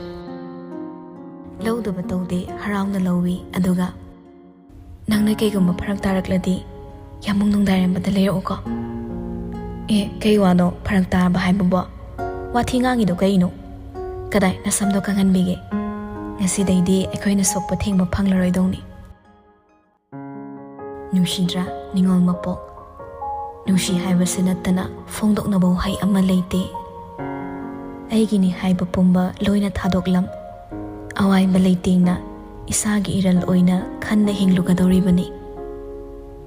ꯂꯧꯗꯕ ꯇꯧꯗꯦ, ꯍꯔꯥꯎꯅ ꯂꯧꯏ꯫ ꯑꯗꯨꯒ, "ꯅꯪꯅ ꯀꯩꯒꯨꯝꯕ ꯐꯔꯛ ꯇꯥꯔꯛꯂꯗꯤ ꯌꯥꯃꯨꯡ ꯅꯨꯡꯗꯥꯏꯔꯝꯕꯗ ꯂꯩꯔꯛꯎꯀꯣ꯫" "ꯑꯦ, ꯀꯩ ꯋꯥꯅꯣ ꯐꯔꯛ ꯇꯥꯔꯕ ꯍꯥꯏꯕꯕꯣ? ꯋꯥꯊꯤ ꯉꯥꯡꯉꯤꯗꯣ ꯀꯩꯅꯣ? ꯀꯗꯥꯏ ꯅꯁꯝꯗꯣ ꯀꯪꯍꯟꯕꯤꯒꯦ? ꯉꯁꯤꯗꯩꯗꯤ ꯑꯩꯈꯣꯏꯅ ꯁꯣꯛꯄ ꯊꯦꯡꯕ ꯐꯪꯂꯔꯣꯏꯗꯧꯅꯤ꯫" ꯅꯨꯡꯁꯤꯗ꯭ꯔꯥ ꯅꯤꯉꯣꯜ ꯃꯄꯣꯛ? ꯅꯨꯡꯁꯤ ꯍꯥꯏꯕꯁꯤ ꯅꯠꯇꯅ ꯐꯣꯡꯗꯣꯛꯅꯕ ꯋꯥꯍꯩ ꯑꯃ ꯂꯩꯇꯦ꯫ ꯑꯩꯒꯤꯅꯤ ꯍꯥꯏꯕ ꯄꯨꯝꯕ ꯂꯣꯏꯅ ꯊꯥꯗꯣꯛꯂꯝ꯫ ꯑꯋꯥꯏꯕ ꯂꯩꯇꯦꯡꯅ ꯏꯁꯥꯒꯤ ꯏꯔꯜ ꯑꯣꯏꯅ ꯈꯟꯅ ꯍꯤꯡꯂꯨꯒꯗꯧꯔꯤꯕꯅꯤ꯫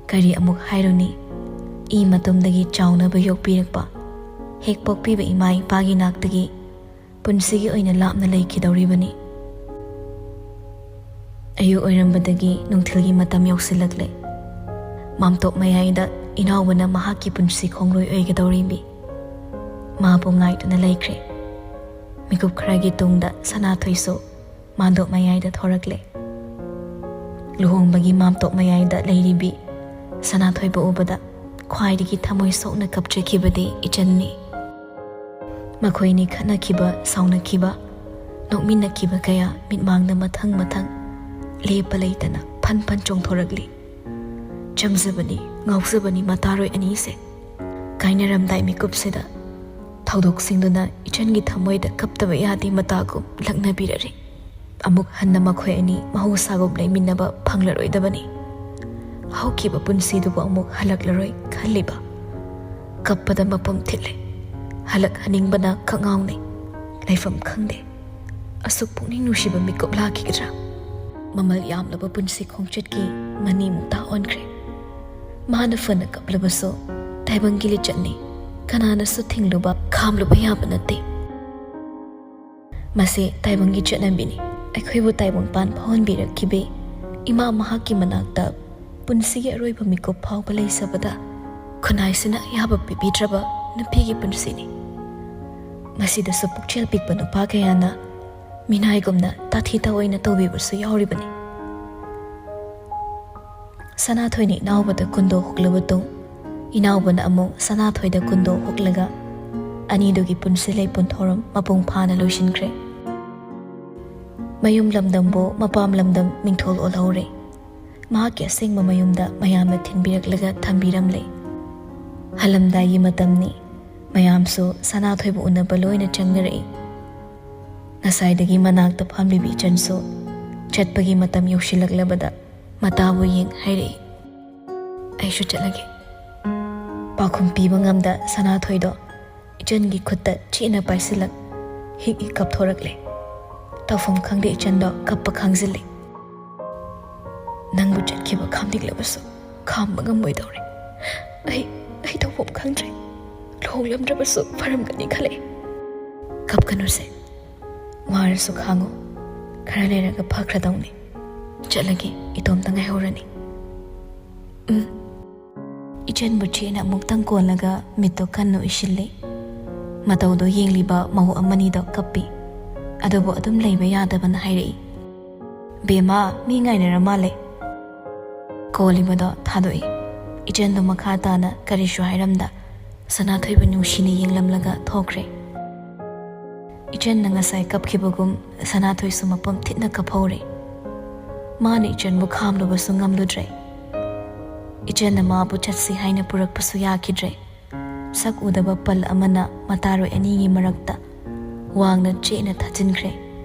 ꯀꯔꯤ ꯑꯃꯨꯛ ꯍꯥꯏꯔꯨꯅꯤ? ꯏ ꯃꯇꯨꯝꯗꯒꯤ ꯆꯥꯎꯅꯕ ꯌꯣꯛꯄꯤꯔꯛꯄ, ꯍꯦꯛ ꯄꯣꯛꯄꯤꯕ ꯏꯃꯥ ꯏꯄꯥꯒꯤ ꯅꯥꯛꯇꯒꯤ ꯄꯨꯟꯁꯤꯒꯤ ꯑꯣꯏꯅ ꯂꯥꯞꯅ ꯂꯩꯈꯤꯗꯧꯔꯤꯕꯅꯤ꯫ ꯑꯌꯨꯛ ꯑꯣꯏꯔꯝꯕꯗꯒꯤ ꯅꯨꯡꯊꯤꯜꯒꯤ ꯃꯇꯝ ꯌꯧꯁꯤꯜꯂꯛꯂꯦ꯫ ꯃꯥꯝꯇꯣꯞ ꯃꯌꯥꯏꯗ ꯏꯅꯥꯎꯕꯅ ꯃꯍꯥꯛꯀꯤ ꯄꯨꯟꯁꯤ ꯈꯣꯡꯂꯣꯏ ꯑꯣꯏꯒꯗꯧꯔꯤꯕꯤ ꯃꯥꯕꯨ ꯉꯥꯏꯗꯨꯅ ꯂꯩꯈ꯭ꯔꯦ꯫ ꯃꯤꯀꯨꯞ ꯈꯔꯒꯤ ꯇꯨꯡꯗ ꯁꯅꯥꯊꯣꯏꯁꯨ ꯃꯥꯟꯗꯣꯞ ꯃꯌꯥꯏꯗ ꯊꯣꯔꯛꯂꯦ꯫ ꯂꯨꯍꯣꯡꯕꯒꯤ ꯃꯥꯟꯇꯣꯞ ꯃꯌꯥꯏꯗ ꯂꯩꯔꯤꯕꯤ ꯁꯅꯥꯊꯣꯏꯕꯨ ꯎꯕꯗ ꯈ꯭ꯋꯥꯏꯗꯒꯤ ꯊꯃꯣꯏ ꯁꯣꯛꯅ ꯀꯞꯆꯈꯤꯕꯗꯤ ꯏꯆꯟꯅꯤ꯫ ꯃꯈꯣꯏꯅꯤ ꯈꯠꯅꯈꯤꯕ, ꯁꯥꯎꯅꯈꯤꯕ, ꯅꯣꯛꯃꯤꯟꯅꯈꯤꯕ ꯀꯌꯥ ꯃꯤꯠꯃꯥꯡꯗ ꯃꯊꯪ ꯃꯊꯪ ꯂꯦꯞꯄ ꯂꯩꯇꯅ ꯐꯟ ꯐꯟ ꯆꯣꯡꯊꯣꯔꯛꯂꯤ꯫ ꯆꯝꯖꯕꯅꯤ, ꯉꯥꯎꯖꯕꯅꯤ ꯃꯇꯥꯔꯣꯏ ꯑꯅꯤꯁꯦ꯫ ꯀꯥꯏꯅꯔꯝꯗꯥꯏ ꯃꯤꯀꯨꯞꯁꯤꯗ ꯊꯧꯗꯣꯛꯁꯤꯡꯗꯨꯅ ꯏꯆꯟꯒꯤ ꯊꯃꯣꯏꯗ ꯀꯞꯇꯕ ꯌꯥꯗꯦ ꯃꯇꯥꯒꯨꯝ ꯂꯛꯅꯕꯤꯔꯔꯤ꯫ ꯑꯃꯨꯛ ꯍꯟꯅ ꯃꯈꯣꯏ ꯑꯅꯤ ꯃꯍꯧꯁꯥꯒꯨꯝ ꯂꯩꯃꯤꯟꯅꯕ ꯐꯪꯂꯔꯣꯏꯗꯕꯅꯤ꯫ ꯍꯧꯈꯤꯕ ꯄꯨꯟꯁꯤꯗꯨꯕꯨ ꯑꯃꯨꯛ ꯍꯜꯂꯛꯂꯔꯣꯏ ꯈꯜꯂꯤꯕ꯫ ꯀꯞꯄꯗ ꯃꯄꯨꯝ ꯊꯤꯠꯂꯦ꯫ ꯍꯜꯂꯛꯍꯟꯅꯤꯡꯕꯅ ꯀꯛꯉꯥꯎꯅꯩ꯫ ꯂꯩꯐꯝ ꯈꯪꯗꯦ꯫ ꯑꯁꯨꯛ ꯄꯨꯛꯅꯤꯡ ꯅꯨꯡꯁꯤꯕ ꯃꯤꯀꯨꯞ ꯂꯥꯛꯈꯤꯒꯗ꯭ꯔꯥ? ꯃꯃꯜ ꯌꯥꯝꯂꯕ ꯄꯨꯟꯁꯤ ꯈꯣꯡꯆꯠꯀꯤ ꯃꯅꯤ ꯃꯨꯛꯇ ꯑꯣꯟꯈ꯭ꯔꯦ꯫ ꯃꯥꯅ ꯐꯅ ꯀꯞꯂꯕꯁꯨ ꯇꯥꯏꯕꯪꯒꯤ ꯂꯤꯆꯠꯅꯤ꯫ ꯀꯅꯥꯅꯁꯨ ꯊꯤꯡꯂꯨꯕ, ꯈꯥꯝꯂꯨꯕ ꯌꯥꯕ ꯅꯠꯇꯦ꯫ ꯃꯁꯤ ꯇꯥꯏꯕꯪꯒꯤ ꯆꯠꯅꯕꯤꯅꯤ꯫ ꯑꯩꯈꯣꯏꯕꯨ ꯇꯥꯏꯕꯪꯄꯥꯟ ꯐꯥꯎꯍꯟꯕꯤꯔꯛꯈꯤꯕꯤ ꯏꯃꯥ ꯃꯍꯥꯛꯀꯤ ꯃꯅꯥꯛꯇ ꯄꯨꯟꯁꯤꯒꯤ ꯑꯔꯣꯏꯕ ꯃꯤꯀꯨꯞ ꯐꯥꯎꯕ ꯂꯩꯖꯕꯗ ꯈꯨꯟꯅꯥꯏꯁꯤꯅ ꯑꯌꯥꯕ ꯄꯤꯕꯤꯗ꯭ꯔꯕ ꯅꯨꯄꯤꯒꯤ ꯄꯨꯟꯁꯤꯅꯤ꯫ ꯃꯁꯤꯗꯁꯨ ꯄꯨꯛꯆꯦꯜ ꯄꯤꯛꯄ ꯅꯨꯄꯥ ꯀꯌꯥꯅ ꯃꯤꯅꯥꯏꯒꯨꯝꯅ ꯇꯥꯊꯤ ꯇꯥꯑꯣꯏꯅ ꯇꯧꯕꯤꯕꯁꯨ ꯌꯥꯎꯔꯤꯕꯅꯤ꯫ ꯁꯅꯥꯊꯣꯏꯅ ꯏꯅꯥꯎꯕꯗ ꯀꯨꯟꯗꯣ ꯍꯨꯛꯂꯕ ꯇꯨꯡ, ꯏꯅꯥꯎꯕꯅ ꯑꯃꯨꯛ ꯁꯅꯥꯊꯣꯏꯗ ꯀꯨꯟꯗꯣ ꯍꯨꯛꯂꯒ ꯑꯅꯤꯗꯨꯒꯤ ꯄꯨꯟꯁꯤ ꯂꯩꯄꯨꯟ ꯊꯧꯔꯝ ꯃꯄꯨꯡ ꯐꯥꯅ ꯂꯣꯏꯁꯤꯟꯈ꯭ꯔꯦ꯫ ꯃꯌꯨꯝ ꯂꯝꯗꯝꯕꯨ ꯃꯄꯥꯝ ꯂꯝꯗꯝ ꯃꯤꯡꯊꯣꯜ ꯑꯣꯜꯍꯧꯔꯦ꯫ ꯃꯍꯥꯛꯀꯤ ꯑꯁꯦꯡꯕ ꯃꯌꯨꯝꯗ ꯃꯌꯥꯝꯅ ꯊꯤꯟꯕꯤꯔꯛꯂꯒ ꯊꯝꯕꯤꯔꯝꯂꯦ꯫ ꯍꯜꯂꯝꯗꯥꯏꯒꯤ ꯃꯇꯝꯅꯤ꯫ ꯃꯌꯥꯝꯁꯨ ꯁꯅꯥꯊꯣꯏꯕꯨ ꯎꯅꯕ ꯂꯣꯏꯅ ꯆꯪꯅꯔꯛꯏ꯫ ꯉꯁꯥꯏꯗꯒꯤ ꯃꯅꯥꯛꯇ ꯐꯝꯂꯤꯕꯤ ꯏꯆꯟꯁꯨ ꯆꯠꯄꯒꯤ ꯃꯇꯝ ꯌꯧꯁꯤꯜꯂꯛꯂꯕꯗ ꯃꯇꯥꯕꯨ ꯌꯦꯡ ꯍꯥꯏꯔꯛꯏ, "ꯑꯩꯁꯨ ꯆꯠꯂꯒꯦ"꯫ ꯄꯥꯎꯈꯨꯝ ꯄꯤꯕ ꯉꯝꯗ ꯁꯅꯥꯊꯣꯏꯗꯣ ꯏꯆꯟꯒꯤ ꯈꯨꯠꯇ ꯆꯦꯠꯅ ꯄꯥꯏꯁꯤꯜꯂꯛ ꯍꯤꯛ ꯍꯤꯛ ꯀꯞꯊꯣꯔꯛꯂꯦ꯫ ꯇꯧꯐꯝ ꯈꯪꯗꯦ ꯏꯆꯟꯗꯣ ꯀꯞꯄ ꯈꯥꯡꯖꯤꯜꯂꯤ꯫ "ꯅꯪꯕꯨ ꯆꯠꯈꯤꯕ ꯈꯥꯝꯅꯤꯡꯂꯕꯁꯨ ꯈꯥꯝꯕ ꯉꯝꯃꯣꯏꯗꯧꯔꯦ꯫ ꯑꯩ, ꯑꯩ ꯇꯧꯐꯝ ꯈꯪꯗ꯭ꯔꯦ꯫ ꯂꯨꯍꯣꯡꯂꯝꯗ꯭ꯔꯕꯁꯨ ꯐꯔꯝꯒꯅꯤ ꯈꯜꯂꯛꯑꯦ"꯫ "ꯀꯞꯀꯅꯨꯁꯦ꯫ ꯋꯥꯔꯁꯨ ꯈꯥꯡꯉꯨ꯫ ꯈꯔ ꯂꯩꯔꯒ ꯐꯈ꯭ꯔꯗꯧꯅꯤ꯫ ꯆꯠꯂꯒꯦ, ꯏꯇꯣꯝꯇ ꯉꯥꯏꯍꯧꯔꯅꯤ"꯫ "ꯎꯝ"꯫ ꯏꯆꯟꯕꯨ ꯆꯦꯠꯅ ꯑꯃꯨꯛꯇꯪ ꯀꯣꯜꯂꯒ ꯃꯤꯠꯇꯣ ꯀꯟꯅ ꯎꯏꯁꯤꯜꯂꯤ꯫ ꯃꯇꯧꯗꯣ ꯌꯦꯡꯂꯤꯕ ꯃꯧ ꯑꯃꯅꯤꯗꯣ ꯀꯞꯄꯤ꯫ ꯑꯗꯨꯕꯨ ꯑꯗꯨꯝ ꯂꯩꯕ ꯌꯥꯗꯕꯅ ꯍꯥꯏꯔꯛꯏ, "ꯕꯦꯝꯃ, ꯃꯤ ꯉꯥꯏꯅꯔ ꯃꯥꯜꯂꯦ"꯫ ꯀꯣꯜꯂꯤꯕꯗꯣ ꯊꯥꯗꯣꯛꯏ꯫ ꯏꯆꯟꯗꯣ ꯃꯈꯥ ꯇꯥꯅ ꯀꯔꯤꯁꯨ ꯍꯥꯏꯔꯝꯗ ꯁꯅꯥꯊꯣꯏꯕꯨ ꯅꯨꯡꯁꯤꯅ ꯌꯦꯡꯂꯝꯂꯒ ꯊꯣꯛꯈ꯭ꯔꯦ꯫ ꯏꯆꯟꯅ ꯉꯁꯥꯏ ꯀꯞꯈꯤꯕꯒꯨꯝ ꯁꯅꯥꯊꯣꯏꯁꯨ ꯃꯄꯨꯝ ꯊꯤꯠꯅ ꯀꯞꯍꯧꯔꯦ꯫ ꯃꯥꯅ ꯏꯆꯟꯕꯨ ꯈꯥꯝꯂꯨꯕꯁꯨ ꯉꯝꯂꯨꯗ꯭ꯔꯦ꯫ ꯏꯆꯟꯅ ꯃꯥꯕꯨ ꯆꯠꯁꯤ ꯍꯥꯏꯅ ꯄꯨꯔꯛꯄꯁꯨ ꯌꯥꯈꯤꯗ꯭ꯔꯦ꯫ ꯁꯛ ꯎꯗꯕ ꯄꯜ ꯑꯃꯅ ꯃꯇꯥꯔꯣꯏ ꯑꯅꯤꯒꯤ ꯃꯔꯛꯇ ꯋꯥꯡꯅ ꯆꯦꯠꯅ ꯊꯥꯖꯤꯟꯈ꯭ꯔꯦ꯫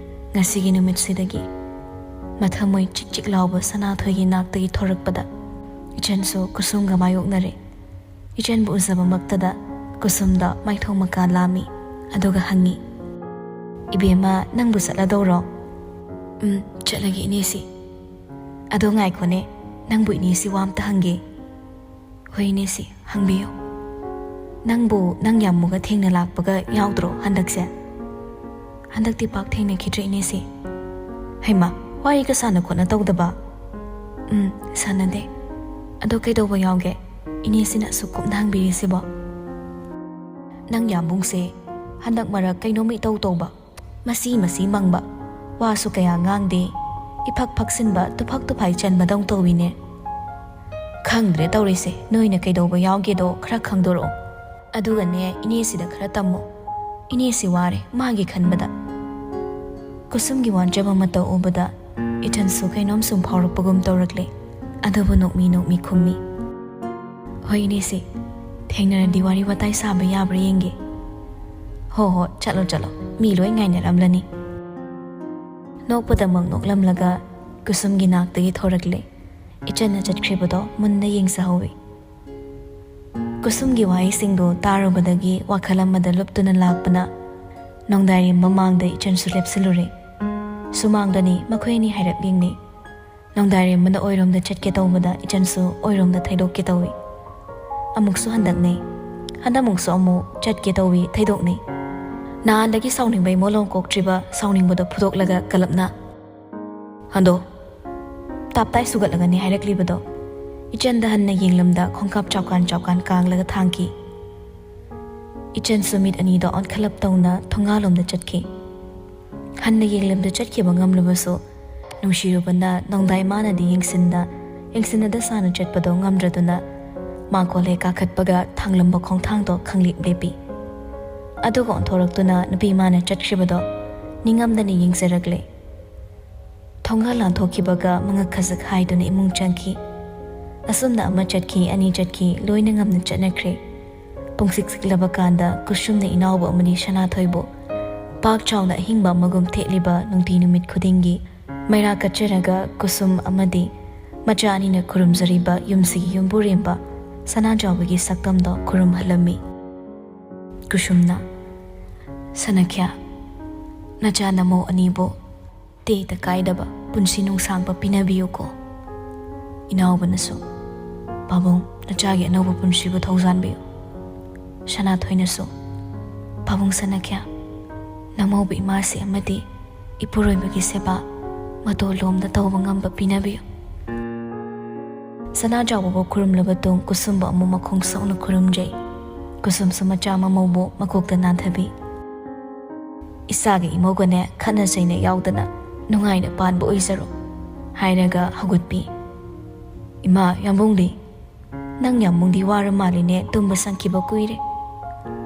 ꯉꯁꯤꯒꯤ ꯅꯨꯃꯤꯠꯁꯤꯗꯒꯤ ꯃꯊꯃꯣꯏ ꯆꯤꯛ ꯆꯤꯛ ꯂꯥꯎꯕ ꯁꯅꯥꯊꯣꯏꯒꯤ ꯅꯥꯛꯇꯒꯤ ꯊꯣꯔꯛꯄꯗ ꯏꯆꯟꯁꯨ ꯀꯨꯁꯨꯝꯒ ꯃꯥꯌꯣꯛꯅꯔꯦ꯫ ꯏꯆꯟꯕꯨ ꯎꯖꯕꯃꯛꯇꯗ ꯀꯨꯁꯨꯝꯗ ꯃꯥꯏꯊꯣꯡ ꯃꯀꯥ ꯂꯥꯝꯃꯤ꯫ ꯑꯗꯨꯒ ꯍꯪꯉꯤ, "ꯏꯕꯦꯝꯃ, ꯅꯪꯕꯨ ꯆꯠꯂꯗꯧꯔꯣ?" "ꯎꯝ, ꯆꯠꯂꯒꯦ ꯏꯅꯦꯁꯤ꯫ ꯑꯗꯣ ꯉꯥꯏꯈꯣꯅꯦ, ꯅꯪꯕꯨ ꯏꯅꯦꯁꯤ ꯋꯥ ꯑꯝꯇ ꯍꯪꯒꯦ꯫" "ꯍꯣꯏ ꯏꯅꯦꯁꯤ, ꯍꯪꯕꯤꯌꯨ꯫" "ꯅꯪꯕꯨ ꯅꯪ ꯌꯥꯝꯃꯨꯒ ꯊꯦꯡꯅ ꯂꯥꯛꯄꯒ ꯌꯥꯎꯗ꯭ꯔꯣ ꯍꯟꯗꯛꯁꯦ?" "ꯍꯟꯗꯛꯇꯤ ꯄꯥꯛ ꯊꯦꯡꯅꯈꯤꯗ꯭ꯔꯦ ꯏꯅꯦꯁꯤ꯫" "ꯍꯩꯃꯥ, ꯋꯥꯔꯤꯒ ꯁꯥꯟꯅ ꯈꯣꯠꯅ ꯇꯧꯗꯕ?" "ꯎꯝ, ꯁꯥꯟꯅꯗꯦ꯫ ꯑꯗꯣ ꯀꯩꯗꯧꯕ ꯌꯥꯎꯒꯦ ꯏꯅꯦꯁꯤꯅ ꯑꯁꯨꯛ ꯀꯨꯞꯅ ꯍꯪꯕꯤꯔꯤꯁꯤꯕꯣ?" "ꯅꯪ ꯌꯥꯝꯕꯨꯡꯁꯦ ꯍꯟꯗꯛ ꯃꯔꯛ ꯀꯩꯅꯣꯝ ꯏꯇꯧ ꯇꯧꯕ, ꯃꯁꯤ ꯃꯁꯤ ꯃꯪꯕ, ꯋꯥꯁꯨ ꯀꯌꯥ ꯉꯥꯡꯗꯦ, ꯏꯐꯛ ꯐꯛꯁꯤꯟꯕ, ꯇꯨꯐꯛ ꯇꯨꯐꯥꯏ ꯆꯟꯕꯗꯧ ꯇꯧꯏꯅꯦ꯫ ꯈꯪꯗ꯭ꯔꯦ ꯇꯧꯔꯤꯁꯦ, ꯅꯣꯏꯅ ꯀꯩꯗꯧꯕ ꯌꯥꯎꯒꯦꯗꯣ ꯈꯔ ꯈꯪꯗꯣꯔꯛꯑꯣ꯫ ꯑꯗꯨꯒꯅꯦ, ꯏꯅꯦꯁꯤꯗ ꯈꯔ ꯇꯝꯃꯣ꯫ ꯏꯅꯦꯁꯤ ꯋꯥꯔꯦ ꯃꯥꯒꯤ ꯈꯟꯕꯗ꯫" ꯀꯨꯁꯨꯝꯒꯤ ꯋꯥꯟꯖꯕ ꯃꯇꯧ ꯎꯕꯗ ꯏꯆꯟꯁꯨ ꯀꯩꯅꯣꯝ ꯁꯨꯝ ꯐꯥꯎꯔꯛꯄꯒꯨꯝ ꯇꯧꯔꯛꯂꯦ꯫ ꯑꯗꯨꯕꯨ ꯅꯣꯛꯃꯤ ꯅꯣꯛꯃꯤ ꯈꯨꯝꯃꯤ, "ꯍꯣꯏ ꯏꯅꯦꯁꯤ, ꯊꯦꯡꯅꯔꯗꯤ ꯋꯥꯔꯤ ꯋꯥꯇꯥꯏ ꯁꯥꯕ ꯌꯥꯕ꯭ꯔꯥ ꯌꯦꯡꯒꯦ꯫" "ꯍꯣ ꯍꯣ, ꯆꯠꯂꯣ ꯆꯠꯂꯣ, ꯃꯤ ꯂꯣꯏ ꯉꯥꯏꯅꯔꯝꯂꯅꯤ꯫" ꯅꯣꯛꯄꯗꯃꯛ ꯅꯣꯛꯂꯝꯂꯒ ꯀꯨꯁꯨꯝꯒꯤ ꯅꯥꯛꯇꯒꯤ ꯊꯣꯔꯛꯂꯦ꯫ ꯏꯆꯟꯅ ꯆꯠꯈ꯭ꯔꯤꯕꯗꯣ ꯃꯨꯟꯅ ꯌꯦꯡꯖꯍꯧꯏ꯫ ꯀꯨꯁꯨꯝꯒꯤ ꯋꯥꯍꯩꯁꯤꯡꯗꯨ ꯇꯥꯔꯨꯕꯗꯒꯤ ꯋꯥꯈꯜ ꯑꯃꯗ ꯂꯨꯞꯇꯨꯅ ꯂꯥꯛꯄꯅ ꯅꯣꯡꯗꯥꯏꯔꯦꯝꯕ ꯃꯥꯡꯗ ꯏꯆꯟꯁꯨ ꯂꯦꯞꯁꯤꯜꯂꯨꯔꯦ꯫ ꯁꯨꯃꯥꯡꯗꯅꯤ ꯃꯈꯣꯏ ꯑꯅꯤ ꯍꯥꯏꯔꯞ ꯌꯦꯡꯅꯩ꯫ ꯅꯣꯡꯗꯥꯏꯔꯦꯝꯕꯅ ꯑꯣꯏꯔꯣꯝꯗ ꯆꯠꯀꯦ ꯇꯧꯕꯗ ꯏꯆꯟꯁꯨ ꯑꯣꯏꯔꯣꯝꯗ ꯊꯩꯗꯣꯛꯀꯦ ꯇꯧꯏ꯫ ꯑꯃꯨꯛꯁꯨ ꯍꯟꯗꯛꯅꯩ꯫ ꯍꯟꯗꯛꯃꯨꯛꯁꯨ ꯑꯃꯨꯛ ꯆꯠꯀꯦ ꯇꯧꯏ, ꯊꯩꯗꯣꯛꯅꯩ꯫ ꯅꯍꯥꯟꯗꯒꯤ ꯁꯥꯎꯅꯤꯡꯕꯩ ꯃꯣꯂꯣꯝ ꯀꯣꯛꯇ꯭ꯔꯤꯕ ꯁꯥꯎꯅꯤꯡꯕꯗꯣ ꯐꯨꯗꯣꯛꯂꯒ ꯀꯂꯞꯅ, "ꯍꯟꯗꯣ, ꯇꯥꯞꯇꯥꯏ ꯁꯨꯒꯠꯂꯒꯅꯤ ꯍꯥꯏꯔꯛꯂꯤꯕꯗꯣ꯫ ꯏꯆꯟꯗ ꯍꯟꯅ ꯌꯦꯡꯂꯝꯗ ꯈꯣꯡꯀꯥꯞ ꯆꯥꯎꯀꯥꯟ ꯆꯥꯎꯀꯥꯟ ꯀꯥꯡꯂꯒ ꯊꯥꯡꯈꯤ꯫ ꯏꯆꯟꯁꯨ ꯃꯤꯠ ꯑꯅꯤꯗꯣ ꯑꯣꯟꯈꯠꯂꯞ ꯇꯧꯅ ꯊꯣꯡꯒꯥꯜꯂꯣꯝꯗ ꯆꯠꯈꯤ꯫ ꯍꯟꯅ ꯌꯦꯡꯂꯝꯗ ꯆꯠꯈꯤꯕ ꯉꯝꯂꯕꯁꯨ, ꯅꯨꯡꯁꯤꯔꯨꯕꯅ ꯅꯣꯡꯗꯥꯏ ꯃꯥꯅꯗꯤ ꯌꯦꯡꯁꯤꯟꯗ, ꯌꯦꯡꯁꯤꯟꯅꯗ ꯁꯥꯅ ꯆꯠꯄꯗꯣ ꯉꯝꯗ꯭ꯔꯗꯨꯅ, ꯃꯥ ꯀꯣꯜꯍꯦ ꯀꯥꯈꯠꯄꯒ ꯊꯥꯡꯂꯝꯕ ꯈꯣꯡꯊꯥꯡꯗꯣ ꯈꯪꯂꯦꯞ ꯂꯦꯞꯄꯤ꯫ ꯑꯗꯨꯒ ꯑꯣꯟꯊꯣꯔꯛꯇꯨꯅ ꯅꯨꯄꯤ ꯃꯥꯅ ꯆꯠꯈ꯭ꯔꯤꯕꯗꯣ ꯅꯤꯡꯉꯝꯗꯅ ꯌꯦꯡꯖꯔꯛꯂꯦ꯫ ꯊꯣꯡꯒꯥꯜ ꯂꯥꯟꯊꯣꯛꯈꯤꯕꯒ ꯃꯉꯛ ꯈꯖꯛ ꯍꯥꯏꯗꯨꯅ ꯏꯃꯨꯡ ꯆꯪꯈꯤ꯫ ꯑꯁꯨꯝꯅ ꯑꯃ ꯆꯠꯈꯤ, ꯑꯅꯤ ꯆꯠꯈꯤ, ꯂꯣꯏꯅ ꯉꯝꯅ ꯆꯠꯅꯈ꯭ꯔꯦ꯫ ꯄꯨꯡꯁꯤꯛ ꯁꯤꯛꯂꯕ ꯀꯥꯟꯗ ꯀꯨꯁꯨꯝꯅ ꯏꯅꯥꯎꯕ ꯑꯃꯗꯤ ꯁꯅꯥꯊꯣꯏꯕꯨ ꯄꯥꯛ ꯆꯥꯎꯅ ꯑꯍꯤꯡꯕ ꯑꯃꯒꯨꯝ ꯊꯦꯠꯂꯤꯕ ꯅꯨꯡꯇꯤ ꯅꯨꯃꯤꯠ ꯈꯨꯗꯤꯡꯒꯤ ꯃꯩꯔꯥ ꯀꯠꯆꯔꯒ ꯀꯨꯁꯨꯝ ꯑꯃꯗꯤ ꯃꯆꯥ ꯑꯅꯤꯅ ꯈꯨꯔꯨꯝꯖꯔꯤꯕ ꯌꯨꯝꯁꯤꯒꯤ ꯌꯨꯝꯕꯨꯔꯦꯝꯕ ꯁꯅꯥꯖꯥꯎꯕꯒꯤ ꯁꯛꯇꯝꯗꯣ ꯈꯨꯔꯨꯝꯍꯜꯂꯝꯃꯤ꯫ ꯀꯨꯁꯨꯝꯅ, "ꯁꯅꯥꯈ꯭ꯌꯥ, ꯅꯆꯥ ꯅꯃꯧ ꯑꯅꯤꯕꯨ ꯇꯦꯛꯇ ꯀꯥꯏꯗꯕ ꯄꯨꯟꯁꯤ ꯅꯨꯡꯁꯥꯡꯕ ꯄꯤꯅꯕꯤꯌꯨꯀꯣ꯫ ꯏꯅꯥꯎꯕꯅꯁꯨ ꯄꯥꯕꯨꯡ ꯅꯆꯥꯒꯤ ꯑꯅꯧꯕ ꯄꯨꯟꯁꯤꯕꯨ ꯊꯧꯖꯥꯟꯕꯤꯌꯨ꯫" ꯁꯅꯥꯊꯣꯏꯅꯁꯨ, "ꯄꯥꯕꯨꯡ ꯁꯅꯥꯈ꯭ꯌꯥ, ꯅꯃꯧꯕ ꯏꯃꯥꯁꯤ ꯑꯃꯗꯤ ꯏꯄꯨꯔꯣꯏꯕꯒꯤ ꯁꯦꯕꯥ ꯃꯇꯣ ꯂꯣꯝꯗ ꯇꯧꯕ ꯉꯝꯕ ꯄꯤꯅꯕꯤꯌꯨ꯫" ꯁꯅꯥꯖꯥꯎꯕꯕꯨ ꯈꯨꯔꯨꯝꯂꯕ ꯇꯨꯡ ꯀꯨꯁꯨꯝꯕꯨ ꯑꯃꯨꯛ ꯃꯈꯣꯡ ꯁꯣꯛꯅ ꯈꯨꯔꯨꯝꯖꯩ꯫ ꯀꯨꯁꯨꯝꯁꯨ ꯃꯆꯥ ꯃꯃꯧꯕꯨ ꯃꯀꯣꯛꯇ ꯅꯥꯟꯊꯕꯤ꯫ "ꯏꯆꯥꯒ ꯏꯃꯧꯒꯅꯦ ꯈꯠꯅ ꯆꯩꯅ ꯌꯥꯎꯗꯅ ꯅꯨꯡꯉꯥꯏꯅ ꯄꯥꯟꯕ ꯑꯣꯏꯖꯔꯣ" ꯍꯥꯏꯔꯒ ꯍꯧꯒꯠꯄꯤ꯫ "ꯏꯃꯥ, ꯌꯥꯝꯕꯨꯡꯗꯤ? ꯅꯪ ꯌꯥꯝꯕꯨꯡꯗꯤ ꯋꯥꯔ ꯃꯥꯜꯂꯤꯅꯦ, ꯇꯨꯝꯕ ꯆꯪꯈꯤꯕ ꯀꯨꯏꯔꯦ꯫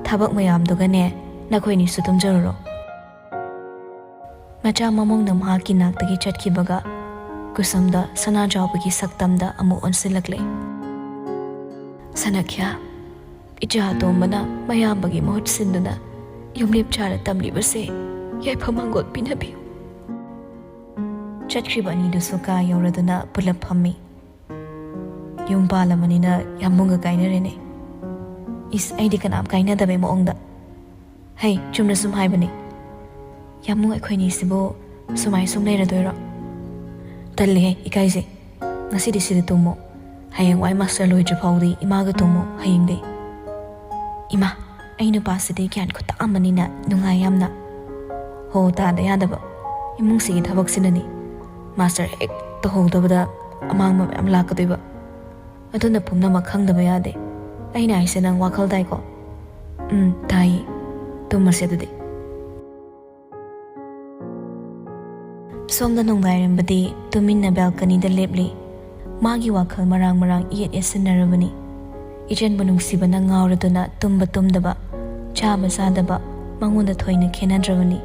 ꯊꯕꯛ ꯃꯌꯥꯝꯗꯨꯒꯅꯦ ꯅꯈꯣꯏꯅꯤꯁꯨ ꯇꯨꯝꯖꯔꯨꯔꯣ꯫" ꯃꯆꯥ ꯃꯃꯧꯅ ꯃꯍꯥꯛꯀꯤ ꯅꯥꯛꯇꯒꯤ ꯆꯠꯈꯤꯕꯒ ꯀꯨꯁꯨꯝꯗ ꯁꯅꯥꯖꯥꯎꯕꯒꯤ ꯁꯛꯇꯝꯗ ꯑꯃꯨꯛ ꯑꯣꯟꯁꯤꯜꯂꯛꯂꯦ꯫ "ꯁꯅꯥꯈ꯭ꯌꯥ, ꯏꯆꯥ ꯑꯇꯣꯝꯕꯅ ꯃꯌꯥꯝꯕꯒꯤ ꯃꯍꯨꯠ ꯁꯤꯟꯗꯨꯅ ꯌꯨꯝꯂꯦꯞ ꯆꯥꯔ ꯇꯝꯂꯤꯕꯁꯦ ꯌꯥꯏꯐ ꯃꯪꯒꯣꯜ ꯄꯤꯅꯕꯤꯌꯨ꯫" ꯆꯠꯈ꯭ꯔꯤꯕ ꯑꯅꯤꯗꯨꯁꯨ ꯀꯥ ꯌꯧꯔꯗꯨꯅ ꯄꯨꯂꯞ ꯐꯝꯃꯤ꯫ "ꯌꯨꯝ ꯄꯥꯜꯂꯕꯅꯤꯅ ꯌꯥꯝꯕꯨꯡꯒ ꯀꯥꯏꯅꯔꯦꯅꯦ꯫" "ꯏꯁ, ꯑꯩꯗꯤ ꯀꯅꯥꯝ ꯀꯥꯏꯅꯗꯕꯩ ꯃꯑꯣꯡꯗ꯫" "ꯍꯩ, ꯆꯨꯝꯅ ꯁꯨꯝ ꯍꯥꯏꯕꯅꯤ꯫ ꯌꯥꯝꯕꯨꯡ, ꯑꯩꯈꯣꯏꯅꯤꯁꯤꯕꯨ ꯁꯨꯃꯥꯏ ꯁꯨꯝ ꯂꯩꯔꯗꯣꯏꯔꯣ?" "ꯇꯜꯂꯦꯍꯦ, ꯏꯀꯥꯏꯖꯩ꯫ ꯉꯁꯤꯗꯤ ꯁꯤꯗ ꯇꯨꯝꯃꯣ꯫ ꯍꯌꯦꯡꯋꯥꯏ ꯃꯥꯁꯇꯔ ꯂꯣꯏꯗ꯭ꯔꯤ ꯐꯥꯎꯗꯤ ꯏꯃꯥꯒ ꯇꯨꯝꯃꯣ ꯍꯌꯦꯡꯗꯤ꯫" "ꯏꯃꯥ, ꯑꯩ ꯅꯨꯄꯥꯁꯤꯗꯤ ꯒ꯭ꯌꯥꯟ ꯈꯨꯇꯥ ꯑꯃꯅꯤꯅ ꯅꯨꯡꯉꯥꯏ ꯌꯥꯝꯅ꯫" "ꯍꯣ, ꯇꯥꯗ ꯌꯥꯗꯕ꯫ ꯏꯃꯨꯡꯁꯤꯒꯤ ꯊꯕꯛꯁꯤꯅꯅꯤ꯫ ꯃꯥꯁꯇꯔ ꯍꯦꯛ ꯇꯧꯍꯧꯗꯕꯗ ꯑꯃꯥꯡꯕ ꯃꯌꯥꯝ ꯂꯥꯛꯀꯗꯣꯏꯕ꯫" ꯑꯗꯨꯅ ꯄꯨꯝꯅꯃꯛ ꯈꯪꯗꯕ ꯌꯥꯗꯦ꯫ ꯑꯩꯅ ꯍꯥꯏꯁꯦ ꯅꯪ ꯋꯥꯈꯜ ꯇꯥꯏꯀꯣ? ꯎꯝ, ꯇꯥꯏꯌꯦ꯫ ꯇꯨꯝꯃꯁꯦ ꯑꯗꯨꯗꯤ꯫ ꯁꯣꯝꯗ ꯅꯣꯡꯗꯥꯏꯔꯝꯕꯗꯤ ꯇꯨꯃꯤꯟꯅ ꯕꯦꯜꯀꯅꯤꯗ ꯂꯦꯞꯂꯤ꯫ ꯃꯥꯒꯤ ꯋꯥꯈꯜ ꯃꯔꯥꯡ ꯃꯔꯥꯡ ꯏꯌꯦꯠ ꯌꯦꯠꯁꯤꯟꯅꯔꯕꯅꯤ꯫ ꯏꯆꯟꯕꯨ ꯅꯨꯡꯁꯤꯕꯅ ꯉꯥꯎꯔꯗꯨꯅ ꯇꯨꯝꯕ ꯇꯨꯝꯗꯕ, ꯆꯥꯕ ꯆꯥꯗꯕ ꯃꯉꯣꯟꯗ ꯊꯣꯏꯅ ꯈꯦꯟꯅꯗ꯭ꯔꯕꯅꯤ꯫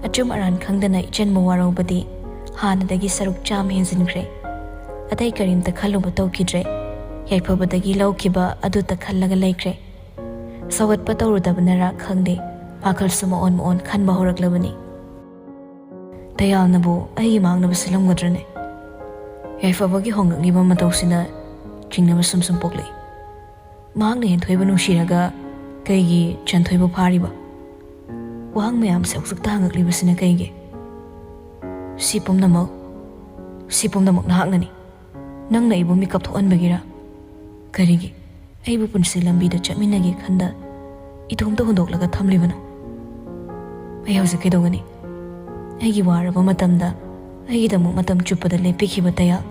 ꯑꯆꯨꯝ ꯑꯔꯥꯟ ꯈꯪꯗꯅ ꯏꯆꯟꯕꯨ ꯋꯥꯔꯧꯕꯗꯤ ꯍꯥꯟꯅꯗꯒꯤ ꯁꯔꯨꯛ ꯆꯥꯝꯃ ꯍꯦꯟꯖꯤꯟꯈ꯭ꯔꯦ꯫ ꯑꯇꯩ ꯀꯔꯤꯝꯇ ꯈꯜꯂꯨꯕ ꯇꯧꯈꯤꯗ꯭ꯔꯦ꯫ ꯌꯥꯏꯐꯕꯗꯒꯤ ꯂꯧꯈꯤꯕ ꯑꯗꯨꯇ ꯈꯜꯂꯒ ꯂꯩꯈ꯭ꯔꯦ꯫ ꯁꯧꯒꯠꯄ ꯇꯧꯔꯨꯗꯕꯅꯔꯥ ꯈꯪꯗꯦ, ꯋꯥꯈꯜꯁꯨ ꯃꯑꯣꯟ ꯃꯑꯣꯟ ꯈꯟꯕ ꯍꯧꯔꯛꯂꯕꯅꯤ꯫ ꯇꯌꯥꯜꯅꯕꯨ ꯑꯩꯒꯤ ꯃꯥꯡꯅꯕ ꯁꯤꯜꯂꯝꯒꯗ꯭ꯔꯅꯦ? ꯌꯥꯏꯐꯕꯒꯤ ꯍꯣꯡꯂꯛꯂꯤꯕ ꯃꯇꯧꯁꯤꯅ ꯆꯤꯡꯅꯕ ꯁꯨꯝ ꯁꯨꯝ ꯄꯣꯛꯂꯛꯏ꯫ ꯃꯍꯥꯛꯅ ꯍꯦꯟꯊꯣꯏꯕ ꯅꯨꯡꯁꯤꯔꯒ ꯀꯩꯒꯤ ꯆꯟꯊꯣꯏꯕ ꯐꯥꯔꯤꯕ? ꯋꯥꯍꯪ ꯃꯌꯥꯝꯁꯦ ꯍꯧꯖꯤꯛꯇ ꯍꯪꯉꯛꯂꯤꯕꯁꯤꯅ ꯀꯩꯒꯤ? ꯁꯤ ꯄꯨꯝꯅꯃꯛ, ꯁꯤ ꯄꯨꯝꯅꯃꯛ ꯅꯍꯥꯛꯅꯅꯤ꯫ ꯅꯪꯅ ꯑꯩꯕꯨ ꯃꯤꯀꯞ ꯊꯣꯛꯍꯟꯕꯒꯤꯔ? ꯀꯔꯤꯒꯤ ꯑꯩꯕꯨ ꯄꯨꯟꯁꯤ ꯂꯝꯕꯤꯗ ꯆꯠꯃꯤꯟꯅꯒꯦ ꯈꯟꯗ ꯏꯇꯣꯝꯇ ꯍꯨꯟꯗꯣꯛꯂꯒ ꯊꯝꯂꯤꯕꯅꯣ? ꯑꯩ ꯍꯧꯖꯤꯛ ꯀꯩꯗꯧꯒꯅꯤ? ꯑꯩꯒꯤ ꯋꯥꯔꯕ ꯃꯇꯝꯗ ꯑꯩꯒꯤꯗꯃꯛ ꯃꯇꯝ ꯆꯨꯞꯄꯗ ꯂꯦꯞꯄꯤꯈꯤꯕ ꯇꯌꯥꯜ,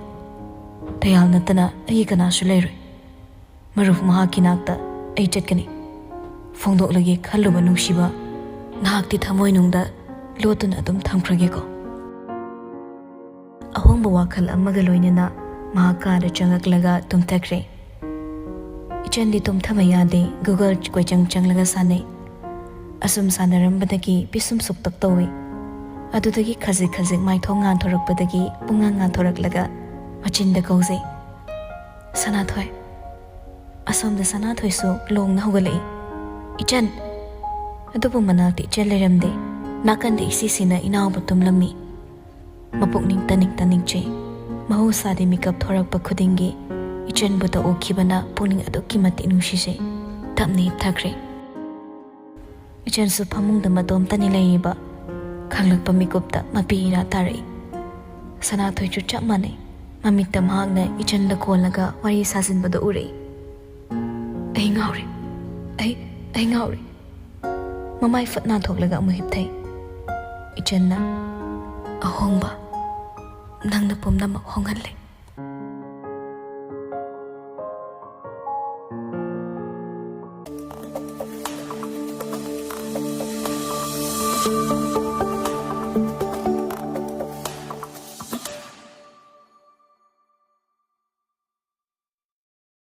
ꯇꯌꯥꯜ ꯅꯠꯇꯅ ꯑꯩꯒꯤ ꯀꯅꯥꯁꯨ ꯂꯩꯔꯣꯏ꯫ ꯃꯔꯨꯞ, ꯃꯍꯥꯛꯀꯤ ꯅꯥꯛꯇ ꯑꯩ ꯆꯠꯀꯅꯤ꯫ ꯐꯣꯡꯗꯣꯛꯂꯒꯦ ꯈꯜꯂꯨꯕ ꯅꯨꯡꯁꯤꯕ ꯅꯍꯥꯛꯇꯤ ꯊꯃꯣꯏꯅꯨꯡꯗ ꯂꯣꯠꯇꯨꯅ ꯑꯗꯨꯝ ꯊꯝꯈ꯭ꯔꯒꯦꯀꯣ꯫ ꯑꯍꯣꯡꯕ ꯋꯥꯈꯜ ꯑꯃꯒ ꯂꯣꯏꯅꯅ ꯃꯍꯥꯛ ꯀꯥꯗ ꯆꯪꯉꯛꯂꯒ ꯇꯨꯝꯊꯈ꯭ꯔꯦ꯫ ꯏꯆꯟꯗꯤ ꯇꯨꯝꯊꯕ ꯌꯥꯗꯦ, Google ꯀꯣꯏꯆꯪ ꯆꯪꯂꯒ ꯁꯥꯟꯅꯩ꯫ ꯑꯁꯨꯝ ꯁꯥꯟꯅꯔꯝꯕꯗꯒꯤ ꯄꯤꯁꯨꯝ ꯁꯨꯛꯇꯛ ꯇꯧꯏ꯫ ꯑꯗꯨꯗꯒꯤ ꯈꯖꯤꯛ ꯈꯖꯤꯛ ꯃꯥꯏꯊꯣꯡ ꯉꯥꯟꯊꯣꯔꯛꯄꯗꯒꯤ ꯄꯨꯡꯉꯥꯟ ꯉꯥꯟꯊꯣꯔꯛꯂꯒ ꯃꯆꯤꯟꯗ ꯀꯧꯖꯩ, "ꯁꯅꯥꯊꯣꯏ!" ꯑꯁꯣꯝꯗ ꯁꯅꯥꯊꯣꯏꯁꯨ ꯂꯣꯡꯅ ꯍꯧꯒꯠꯂꯛꯏ꯫ "ꯏꯆꯟ!" ꯑꯗꯨꯕꯨ ꯃꯅꯥꯛꯇ ꯏꯆꯟ ꯂꯩꯔꯝꯗꯦ꯫ ꯅꯥꯀꯟꯗ ꯏꯁꯤꯁꯤꯅ ꯏꯅꯥꯎꯕꯨ ꯇꯨꯝꯂꯝꯃꯤ꯫ ꯃꯄꯨꯛꯅꯤꯡ ꯇꯅꯤꯡ ꯇꯅꯤꯡ ꯆꯩ꯫ ꯃꯍꯧꯁꯥꯗꯤ ꯃꯤꯀꯞ ꯊꯣꯔꯛꯄ ꯈꯨꯗꯤꯡꯒꯤ ꯏꯆꯟꯕꯨꯇ ꯎꯈꯤꯕꯅ ꯄꯨꯛꯅꯤꯡ ꯑꯗꯨꯛꯀꯤ ꯃꯇꯤꯛ ꯅꯨꯡꯁꯤꯖꯩ꯫ ꯇꯞꯅ ꯍꯤꯞꯊꯈ꯭ꯔꯦ꯫ ꯏꯆꯟꯁꯨ ꯐꯃꯨꯡꯗ ꯃꯇꯣꯝꯇꯅꯤ ꯂꯩꯔꯤꯕ꯫ ꯈꯪꯂꯛꯄ ꯃꯤꯀꯨꯞꯇ ꯃꯄꯤ ꯏꯔꯥ ꯇꯥꯔꯛꯏ꯫ ꯁꯅꯥꯊꯣꯏꯁꯨ ꯆꯞ ꯃꯥꯟꯅꯩ꯫ ꯃꯃꯤꯠꯇ ꯃꯍꯥꯛꯅ ꯏꯆꯟꯗ ꯀꯣꯜꯂꯒ ꯋꯥꯔꯤ ꯁꯥꯖꯤꯟꯕꯗꯨ ꯎꯔꯛꯏ꯫ "ꯑꯩ ꯉꯥꯎꯔꯦ꯫ ꯑꯩ, ꯑꯩ ꯉꯥꯎꯔꯦ꯫" ꯃꯃꯥꯏ ꯐꯠ ꯅꯥꯟꯊꯣꯛꯂꯒ ꯑꯃꯨꯛ ꯍꯤꯞꯊꯩ꯫ ꯏꯆꯟꯅ, "ꯑꯍꯣꯡꯕ, ꯅꯪꯅ ꯄꯨꯝꯅꯃꯛ ꯍꯣꯡꯍꯜꯂꯦ꯫"